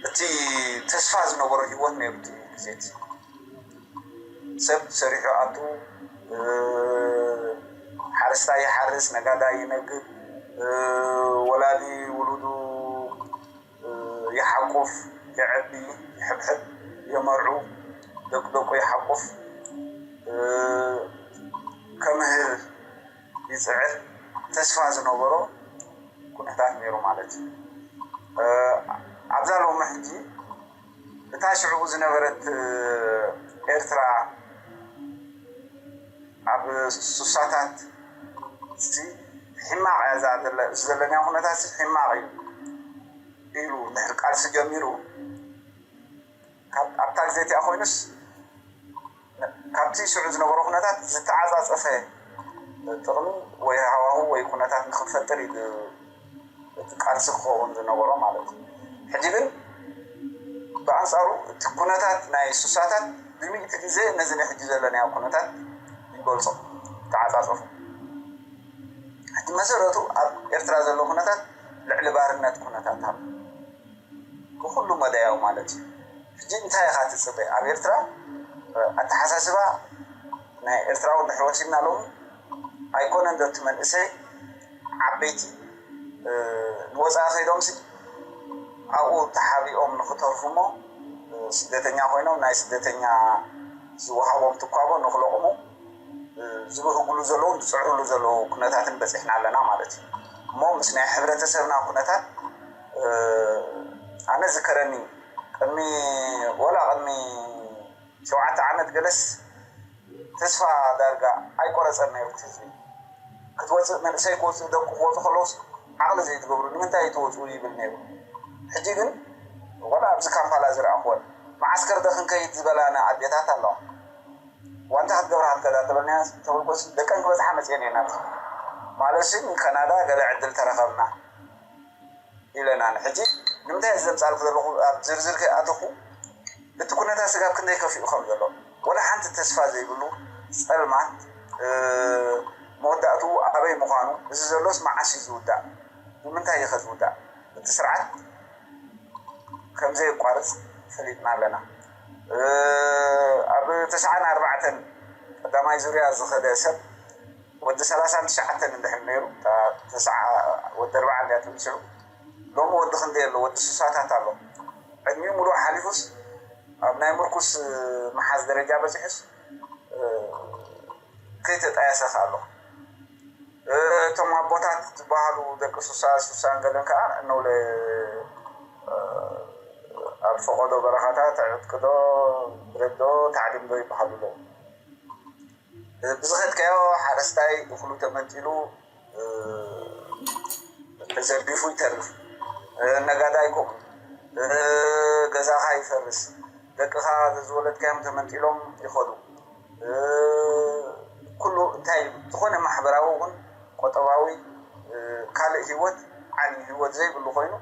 እቲ ተስፋ ዝነበሮ ህይወት ነይሩ እቲ ግዜቲ ሰብ ሰሪሑ ኣቱ ሓረስታይ ይሓርስ ነጋዳይ ይነግድ ወላዲ ውሉዱ ይሓቁፍ፣ ይዐቢ፣ ይሕብሕብ፣ የመርዑ፣ ደቂ ደቁ ይሓቁፍ፣ ከምህር ይፅዕር ተስፋ ዝነበሮ ኩነታት ነይሩ ማለት እዩ። ኣብዛ ሎሚ ሕጂ እታ ሽዑ ዝነበረት ኤርትራ ኣብ ሱሳታት ሕማቕ እያ እዛ ዘለናዮ ኩነታት ሕማቕ እዩ ኢሉ እንድሕር ቃልሲ ጀሚሩ ኣብታ ግዜ እቲኣ ኮይኑስ ካብቲ ሽዑ ዝነበሮ ኩነታት ዝተዓፃፀፈ ጥቕሚ ወይ ሃዋሁ ወይ ኩነታት ንክንፈጥር እዩ እቲ ቃልሲ ክኸውን ዝነበሮ ማለት እዩ። ሕጂ ግን ብኣንፃሩ እቲ ኩነታት ናይ ሱሳታት ብሚእቲ ግዜ ነዚ ናይ ሕጂ ዘለናዮ ኩነታት ይገልፆ ተዓፃፀፉ። ሕጂ መሰረቱ ኣብ ኤርትራ ዘሎ ኩነታት ልዕሊ ባርነት ኩነታት ኣሎ ብኩሉ መዳያዊ ማለት እዩ። ሕጂ እንታይ ኢኻ ትፅበ? ኣብ ኤርትራ ኣተሓሳስባ ናይ ኤርትራዊ እንድሕር ወሲድና ሎሚ ኣይኮነን ዶ እቲ መንእሰይ ዓበይቲ ንወፃኢ ከይዶምሲ ኣብኡ ተሓቢኦም ንክተርፉ እሞ ስደተኛ ኮይኖም ናይ ስደተኛ ዝወሃቦም ትኳቦ ንክለቕሙ ዝብህጉሉ ዘለውን ዝፅዕሩሉ ዘለዉ ኩነታትን በፂሕና ኣለና ማለት እዩ። እሞ ምስ ናይ ሕብረተሰብና ኩነታት ኣነ ዝከረኒ ቅድሚ ወላ ቅድሚ ሸውዓተ ዓመት ገለስ ተስፋ ዳርጋ ኣይቆረፀን ነይሩ እቲ ህዝቢ ክትወፅእ መንእሰይ ክወፅእ ደቁ ክወፁ ከለውስ ዓቕሊ ዘይትገብሩ ንምንታይ ትወፅኡ ይብል ነይሩ። ሕጂ ግን ወላ ኣብዚ ካምፓላ ዝረኣኽወን መዓስከር ዶ ክንከይድ ዝበላና ኣዴታት ኣለዋ። ዋንታ ክትገብራ ክትከዳ ተበልናያ ተበልኮስ ደቀን ክበዝሓ መፅኤን እየን ናብዚ ማለትሲ ንካናዳ ገለ ዕድል ተረኸብና ኢለና ንሕጂ ንምንታይ እዚ ዘምፃልኩ ዘለኹ ኣብ ዝርዝር ከይኣተኹ እቲ ኩነታት ስጋብ ክንደይ ከፊኡ ከም ዘሎ ወላ ሓንቲ ተስፋ ዘይብሉ ፀልማት መወዳእትኡ ኣበይ ምዃኑ እዚ ዘሎስ መዓስ እዩ ዝውዳእ ንምንታይ እዩ ከዝውዳእ እቲ ስርዓት ከምዘየቋርፅ ፈሊጥና ኣለና ኣብ ተስዓን ኣርባዕተን ቀዳማይ ዙርያ ዝኸደ ሰብ ወዲ ሰላሳን ትሽዓተን እንድሕር ነይሩ ወዲ ኣርባዓ እንድያ ተምስዑ ሎሚ ወዲ ክንደይ ኣሎ ወዲ ስሳታት ኣሎ ዕድሚኡ ሙሉእ ሓሊፉስ ኣብ ናይ ምርኩስ መሓዝ ደረጃ በፂሑስ ከይተጣየሰ ኣሎ እቶም ኣቦታት ዝበሃሉ ደቂ ሱሳ ሱሳን ገለን ከዓ እነውለ ኣብ ፈቐዶ በረኻታት ዕጥቅዶ ብረዶ ታዕሊምዶ ይበሃሉ ኣለዉ። ብዝኸድካዮ ሓረስታይ እኽሉ ተመንጢሉ ተዘርጊፉ ይተርፍ። ነጋዳይ ከምኡ። ገዛኻ ይፈርስ። ደቅኻ ዝወለድካዮም ተመንጢሎም ይኸዱ። ኩሉ እንታይ ዝኾነ ማሕበራዊ እውን ቆጠባዊ ካልእ ህይወት ዓሊ ህይወት ዘይብሉ ኮይኑ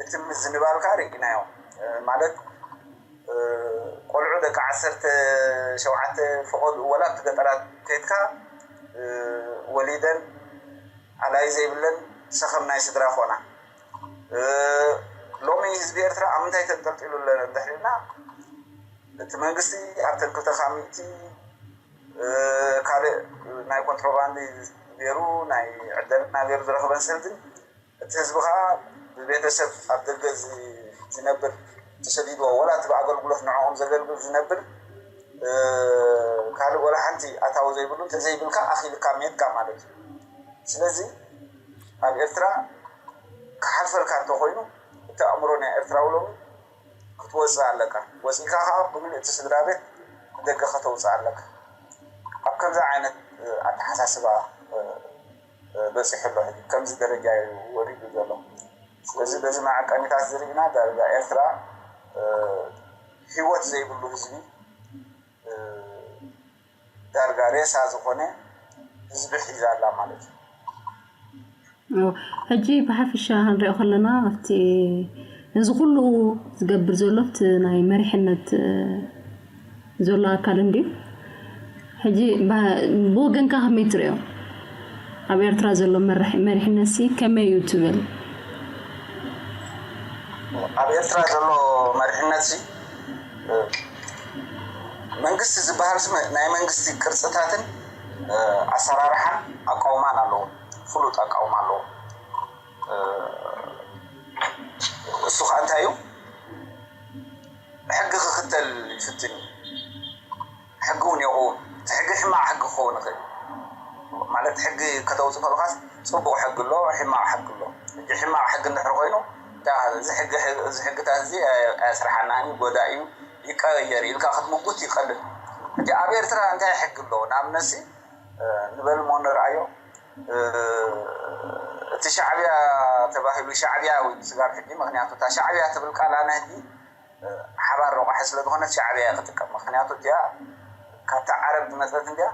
እቲ ምዝንባልካ ርኢናዮ ማለት ቆልዑ ደቂ ዓሰርተ ሸውዓተ ፈቐድኡ ወላ ኣብቲ ገጠራት ከይድካ ወሊደን ኣላይ ዘይብለን ሰኸም ናይ ስድራ ኮና። ሎሚ ህዝቢ ኤርትራ ኣብ ምንታይ ተንጠልጢሉ ኣሎ እንድሕሪና እቲ መንግስቲ ኣብተን ክልተ ካብ ሚእቲ ካልእ ናይ ኮንትሮባንዲ ገይሩ ናይ ዕደና ገይሩ ዝረኽበን ሰልድን እቲ ህዝቢ ከዓ ብቤተሰብ ኣብ ደገ ዝነብር ተሰዲድዎ ወላ እቲ ብኣገልግሎት ንዕኦም ዘገልግል ዝነብር ካልእ ወላ ሓንቲ ኣታዊ ዘይብሉ እንተዘይብልካ ኣኺልካ ሜትካ ማለት እዩ። ስለዚ ኣብ ኤርትራ ክሓልፈልካ እንተኮይኑ እቲ ኣእምሮ ናይ ኤርትራዊ ሎሚ ክትወፅእ ኣለካ። ወፂእካ ከዓ ብምልእቲ ስድራ ቤት ንደገ ከተውፅእ ኣለካ። ኣብ ከምዚ ዓይነት ኣተሓሳስባ በፂሑ ኣሎ። ሕጂ ከምዚ ደረጃ እዩ ወሪዱ ዘሎ። ስለዚ በዚ መዐቀኒታት ዝርኢና ዳርጋ ኤርትራ ህይወት ዘይብሉ ህዝቢ ዳርጋ ሬሳ ዝኾነ ህዝቢ ሒዛ ኣላ ማለት እዩ። ሕጂ ብሓፈሻ ክንሪኦ ከለና ኣብቲ ነዚ ኩሉ ዝገብር ዘሎ ኣብቲ ናይ መሪሕነት ዘሎ ኣካል እንድዩ። ሕጂ ብወገንካ ከመይ ትሪኦ? ኣብ ኤርትራ ዘሎ መሪሕነት ሲ ከመይ እዩ ትብል? ኣብ ኤርትራ ዘሎ መሪሕነት ሲ መንግስቲ ዝበሃል ሲ ናይ መንግስቲ ቅርፅታትን ኣሰራርሓን ኣቃውማን ኣለዎ። ፍሉጥ ኣቃውማ ኣለዎ። እሱ ከዓ እንታይ እዩ? ሕጊ ክኽተል ይፍትን እዩ። ሕጊ እውን የቕውም። እቲ ሕጊ ሕማቕ ሕጊ ክኸውን ይኽእል ማለት ሕጊ ከተውፅእ ከለካ ፅቡቕ ሕጊ ኣሎ፣ ሕማቕ ሕጊ ኣሎ። ሕጂ ሕማቕ ሕጊ እንድሕር ኮይኑ እዚ ሕግታት እዚ ኣየስርሓናን እዩ፣ ጎዳኢ እዩ፣ ይቀየር ኢልካ ክትምጉት ይቀልል። ሕጂ ኣብ ኤርትራ እንታይ ሕጊ ኣሎ? ንኣብነትሲ ንበል እሞ ንርኣዮ። እቲ ሻዕብያ ተባሂሉ ሻዕብያ ወይ ስጋብ ሕጂ ምክንያቱ እታ ሻዕብያ ትብል ቃል ኣነ ሕጂ ሓባር ረቋሒ ስለዝኾነት ሻዕብያ እየ ክጥቀም። ምክንያቱ እቲኣ ካብታ ዓረብ ዝመፀት እንድያ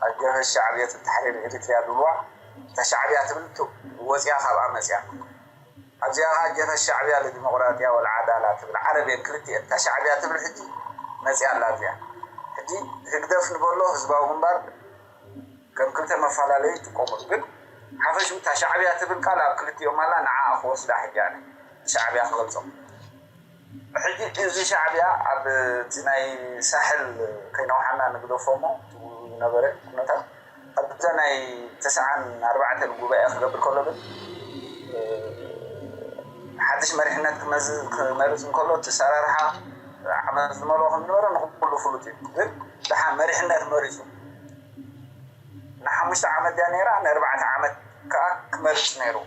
ኣጀበ ሻዕብየት ተሕሪር ኤሪትሪያ ዝብልዋ እታ ሻዕብያ ትብል ወፅያ ካብኣ መፅያ። ኣብዚኣ ከዓ ጀበ ሻዕብያ ለዲሞቅራጥያ ወልዓዳላ ትብል ዓረብ እየን ክልቲኤን። እታ ሻዕብያ ትብል ሕጂ መፅያ ኣላ እዚኣ። ሕጂ ህግደፍ ንበሎ ህዝባዊ ግንባር ከም ክልተ መፈላለዩ ይጥቀሙሉ። ግን ሓፈሽኡ እታ ሻዕብያ ትብል ቃል ኣብ ክልቲኦም ኣላ፣ ንዓኣ ክወስዳ ሕጂ ኣነ ንሻዕብያ ክገልጾም። ሕጂ እዚ ሻዕብያ ኣብ እቲ ናይ ሳሕል ከይነውሓና ንግደፎ እሞ ዝነበረ ኩነታት ኣብዛ ናይ ተስዓን ኣርባዕተን ጉባኤ ክገብር ከሎ ግን ሓድሽ መሪሕነት ክመርፅ እንከሎ እቲ ኣሰራርሓ ዓመት ዝመልኦ ከም ዝነበረ ንኩሉ ፍሉጥ እዩ። ግን ደሓን መሪሕነት መሪፁ ንሓሙሽተ ዓመት ድያ ነይራ ንኣርባዕተ ዓመት ከዓ ክመርፅ ነይሩ።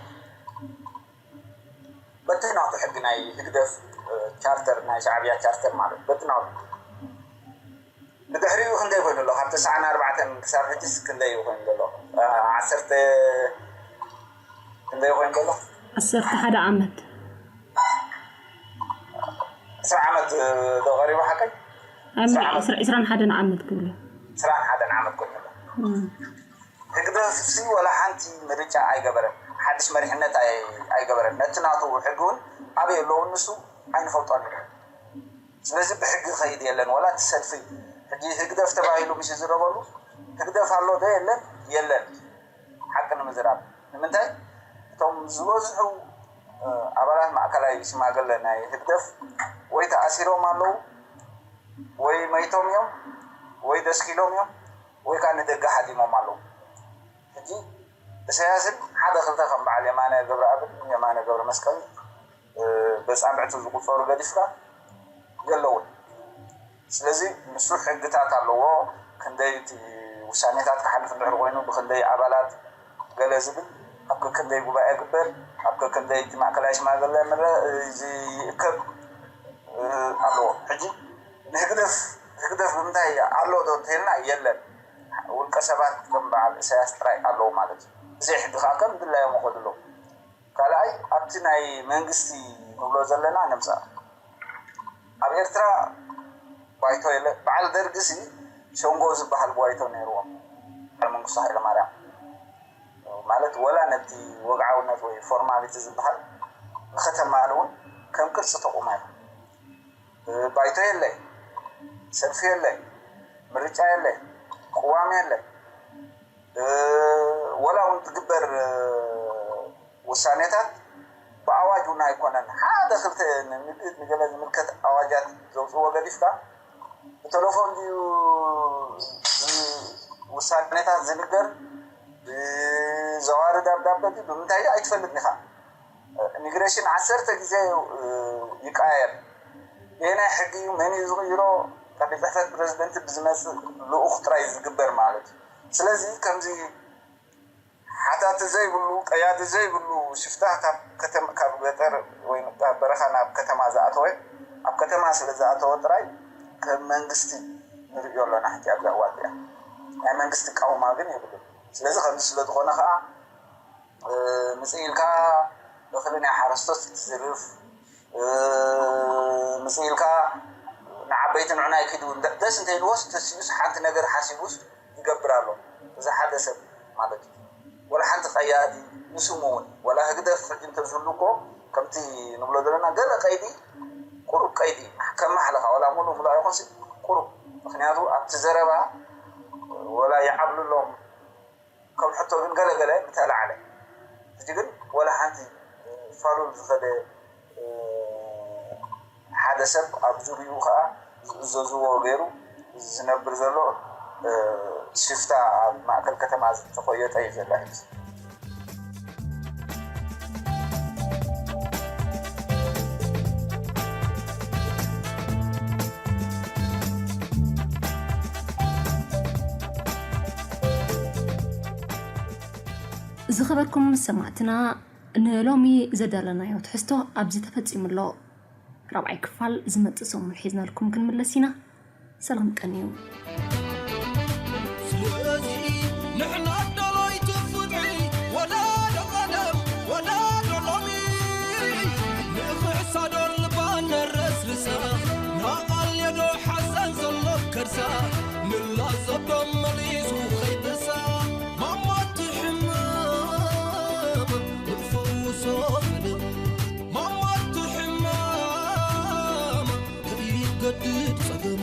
በቲ ናቱ ሕጊ ናይ ህግደፍ ቻርተር ናይ ሻዕብያ ቻርተር ማለት በቲ ናቱ ንድሕሪኡ ክንደይ ኮይኑ ኣሎ? ካብ ተስዓን ኣርባዕተን ክሳብ ሕጂስ ክንደይ እዩ ኮይኑ ዘሎ? ዓሰርተ ክንደይ ኮይኑ ዘሎ? ዓሰርተ ሓደ ዓመት። ዕስራ ዓመት ዶ ቀሪቡ ሓቀይ? ዕስራን ሓደን ዓመት ክብሎ። ዕስራን ሓደን ዓመት ኮይኑ ኣሎ። ህግደፍሲ ወላ ሓንቲ ምርጫ ኣይገበረን። ሓድሽ መሪሕነት ኣይገበረን። ነቲ ናቱ ሕጊ እውን ኣበይ ኣለዎ ንሱ ኣይንፈልጦን ኢና። ስለዚ ብሕጊ ኸይድ የለን ወላ እቲ ሰልፊ ሕጂ ህግደፍ ተባሂሉ ምስ ዝረበሉ ህግደፍ ኣሎ ዶ የለን? የለን። ሓቂ ንምዝራብ ንምንታይ እቶም ዝበዝሑ ኣባላት ማእከላይ ሽማግለ ናይ ህግደፍ ወይ ተኣሲሮም ኣለዉ ወይ መይቶም እዮም ወይ ደስኪሎም እዮም ወይ ከዓ ንደገ ሓዲሞም ኣለዉ። ሕጂ ኢሳያስን ሓደ ክልተ ከም በዓል የማነ ገብረኣብን የማነ ገብረ መስቀል በፃብዕቲ ዝቁፀሩ ገዲፍካ የለውን። ስለዚ ንሱ ሕግታት ኣለዎ። ክንደይ እቲ ውሳኔታት ክሓልፍ እንድሕር ኮይኑ ብክንደይ ኣባላት ገለ ዝብል ኣብ ከክንደይ ጉባኤ ግበር ኣብ ከክንደይ እቲ ማእከላይ ሽማግለ ምረ እዚ ይእከብ ኣለዎ። ሕጂ ንህግደፍ ህግደፍ ብምንታይ ኣሎ ዶ እንተልና የለን። ውልቀ ሰባት ከም በዓል ኢሳያስ ጥራይ ኣለዉ ማለት እዩ። ብዘይ ሕጂ ከዓ ከም ድላዮም ይኸዱ ኣለዉ። ካልኣይ ኣብቲ ናይ መንግስቲ ንብሎ ዘለና ንምፃእ ኣብ ኤርትራ ባይቶ የለ። በዓል ደርግሲ ሸንጎ ዝበሃል ባይቶ ነይርዎም። በዓል መንግስቱ ሃይለማርያም ማለት ወላ ነቲ ወግዓውነት ወይ ፎርማሊቲ ዝበሃል ንከተማል እውን ከም ቅርፂ ተቑሞ እዩ። ባይቶ የለ፣ ሰልፊ የለ፣ ምርጫ የለ፣ ቅዋም የለ። ወላ እውን ዝግበር ውሳኔታት ብኣዋጅ እውን ኣይኮነን። ሓደ ክልተ ንምልእት ንገለ ዝምልከት ኣዋጃት ዘውፅዎ ገዲፍካ ብቴሌፎን ድዩ ውሳኔታት ዝንገር ብዘዋሪ ደብዳቤ ድዩ ብምንታይ ድዩ ኣይትፈልጥን ኢኻ። ኢሚግሬሽን ዓሰርተ ግዜ ይቀያየር። ይህ ናይ ሕጊ እዩ መን እዩ ዝቕይሮ? ካብ ቤት ጽሕፈት ፕሬዚደንት ብዝመፅእ ልኡኽ ጥራይ ዝግበር ማለት እዩ። ስለዚ ከምዚ ሓታቲ ዘይብሉ ቀያዲ ዘይብሉ ሽፍታ ካብ ከተማ ካብ ገጠር ወይ ካብ በረኻ ናብ ከተማ ዝኣተወ ኣብ ከተማ ስለ ዝኣተወ ጥራይ ከም መንግስቲ ንርእዮ ኣለና። ሕጂ ኣብዛ እዋን እዚኣ ናይ መንግስቲ ቃውማ ግን የብሉን። ስለዚ ከምዚ ስለ ዝኾነ ከዓ ምፅእ ኢልካ እኽሊ ናይ ሓረስቶት ትዝርፍ ምፅእ ኢልካ ንዓበይቲ ንዑናይ ኪዱ ደስ እንተይልዎስ ተሲኡስ ሓንቲ ነገር ሓሲቡስ ይገብር ኣሎ። እዚ ሓደ ሰብ ማለት እዩ። ወላ ሓንቲ ቀያዲ ንስሙ እውን ወላ ህግደፍ ሕጂ እንተዝህሉ እኮ ከምቲ ንብሎ ዘለና ገለ ቀይዲ ቁሩብ ቀይዲ ከም ማሕለኻ ወላ ሙሉ ሙሉ ኣይኮንሲ ቁሩብ ምክንያቱ ኣብቲ ዘረባ ወላ ይዓብልሎም ከም ሕቶ ግን ገለገለ ምተላዕለ ሕጂ ግን ወላ ሓንቲ ፋሉል ዝኸደ ሓደ ሰብ ኣብ ዙሪኡ ከዓ ዝእዘዝዎ ገይሩ ዝነብር ዘሎ ሽፍታ ኣብ ማእከል ከተማ ዝተኾየጠ እዩ ዘሎ ሕጂ። ዝኸበርኩም ሰማዕትና ንሎሚ ዘዳለናዮ ትሕዝቶ ኣብዚ ተፈጺሙ ኣሎ። ራብዓይ ክፋል ዝመጽእ ሰሙን ሒዝናልኩም ክንምለስ ኢና። ሰላም ቀንዩ። ስለዚ ንሕና ኣዳለይቲ ፍትሒ ወላዶ ቀደም ወላዶ ሎሚ ንኽሕሳዶ ልባን ነረስርሳ ናቓል የዶ ሓዘን ዘሎ ከርሳ ንላዘብ ዶ መሊሱ ኸይብሳ ማማ ትሕመም ንፈውሶ ብደም ማማ ትሕመም ከይገድድ ጸገማ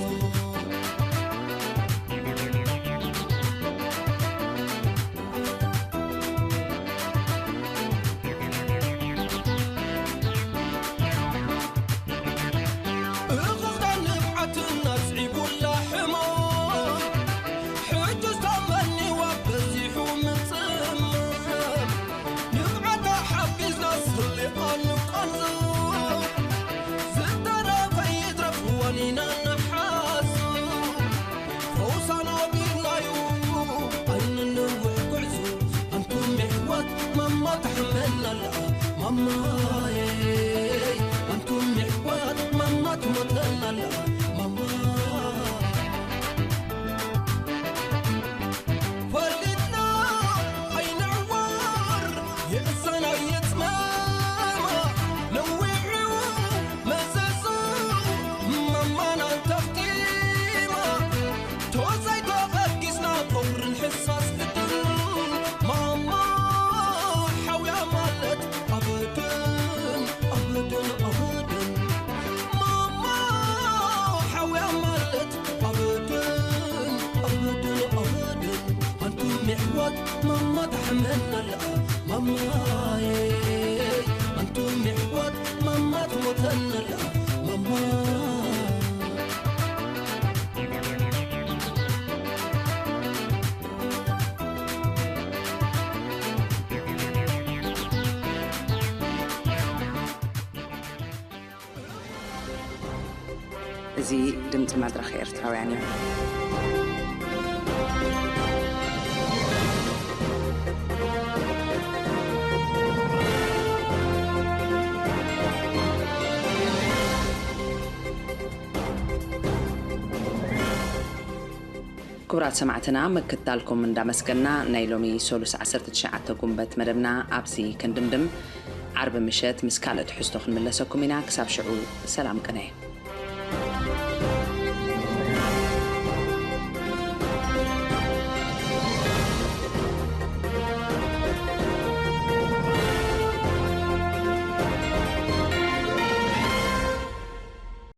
እዚ ድምፂ መድረኽ ኤርትራውያን እዩ። ክቡራት ሰማዕትና፣ ምክትታልኩም እንዳመስገና፣ ናይ ሎሚ ሰሉስ ዓሰርተ ትሽዓተ ጉንበት መደብና ኣብዚ ክንድምድም። ዓርቢ ምሸት ምስ ካልእ ትሕዝቶ ክንምለሰኩም ኢና። ክሳብ ሽዑ ሰላም ቅነ።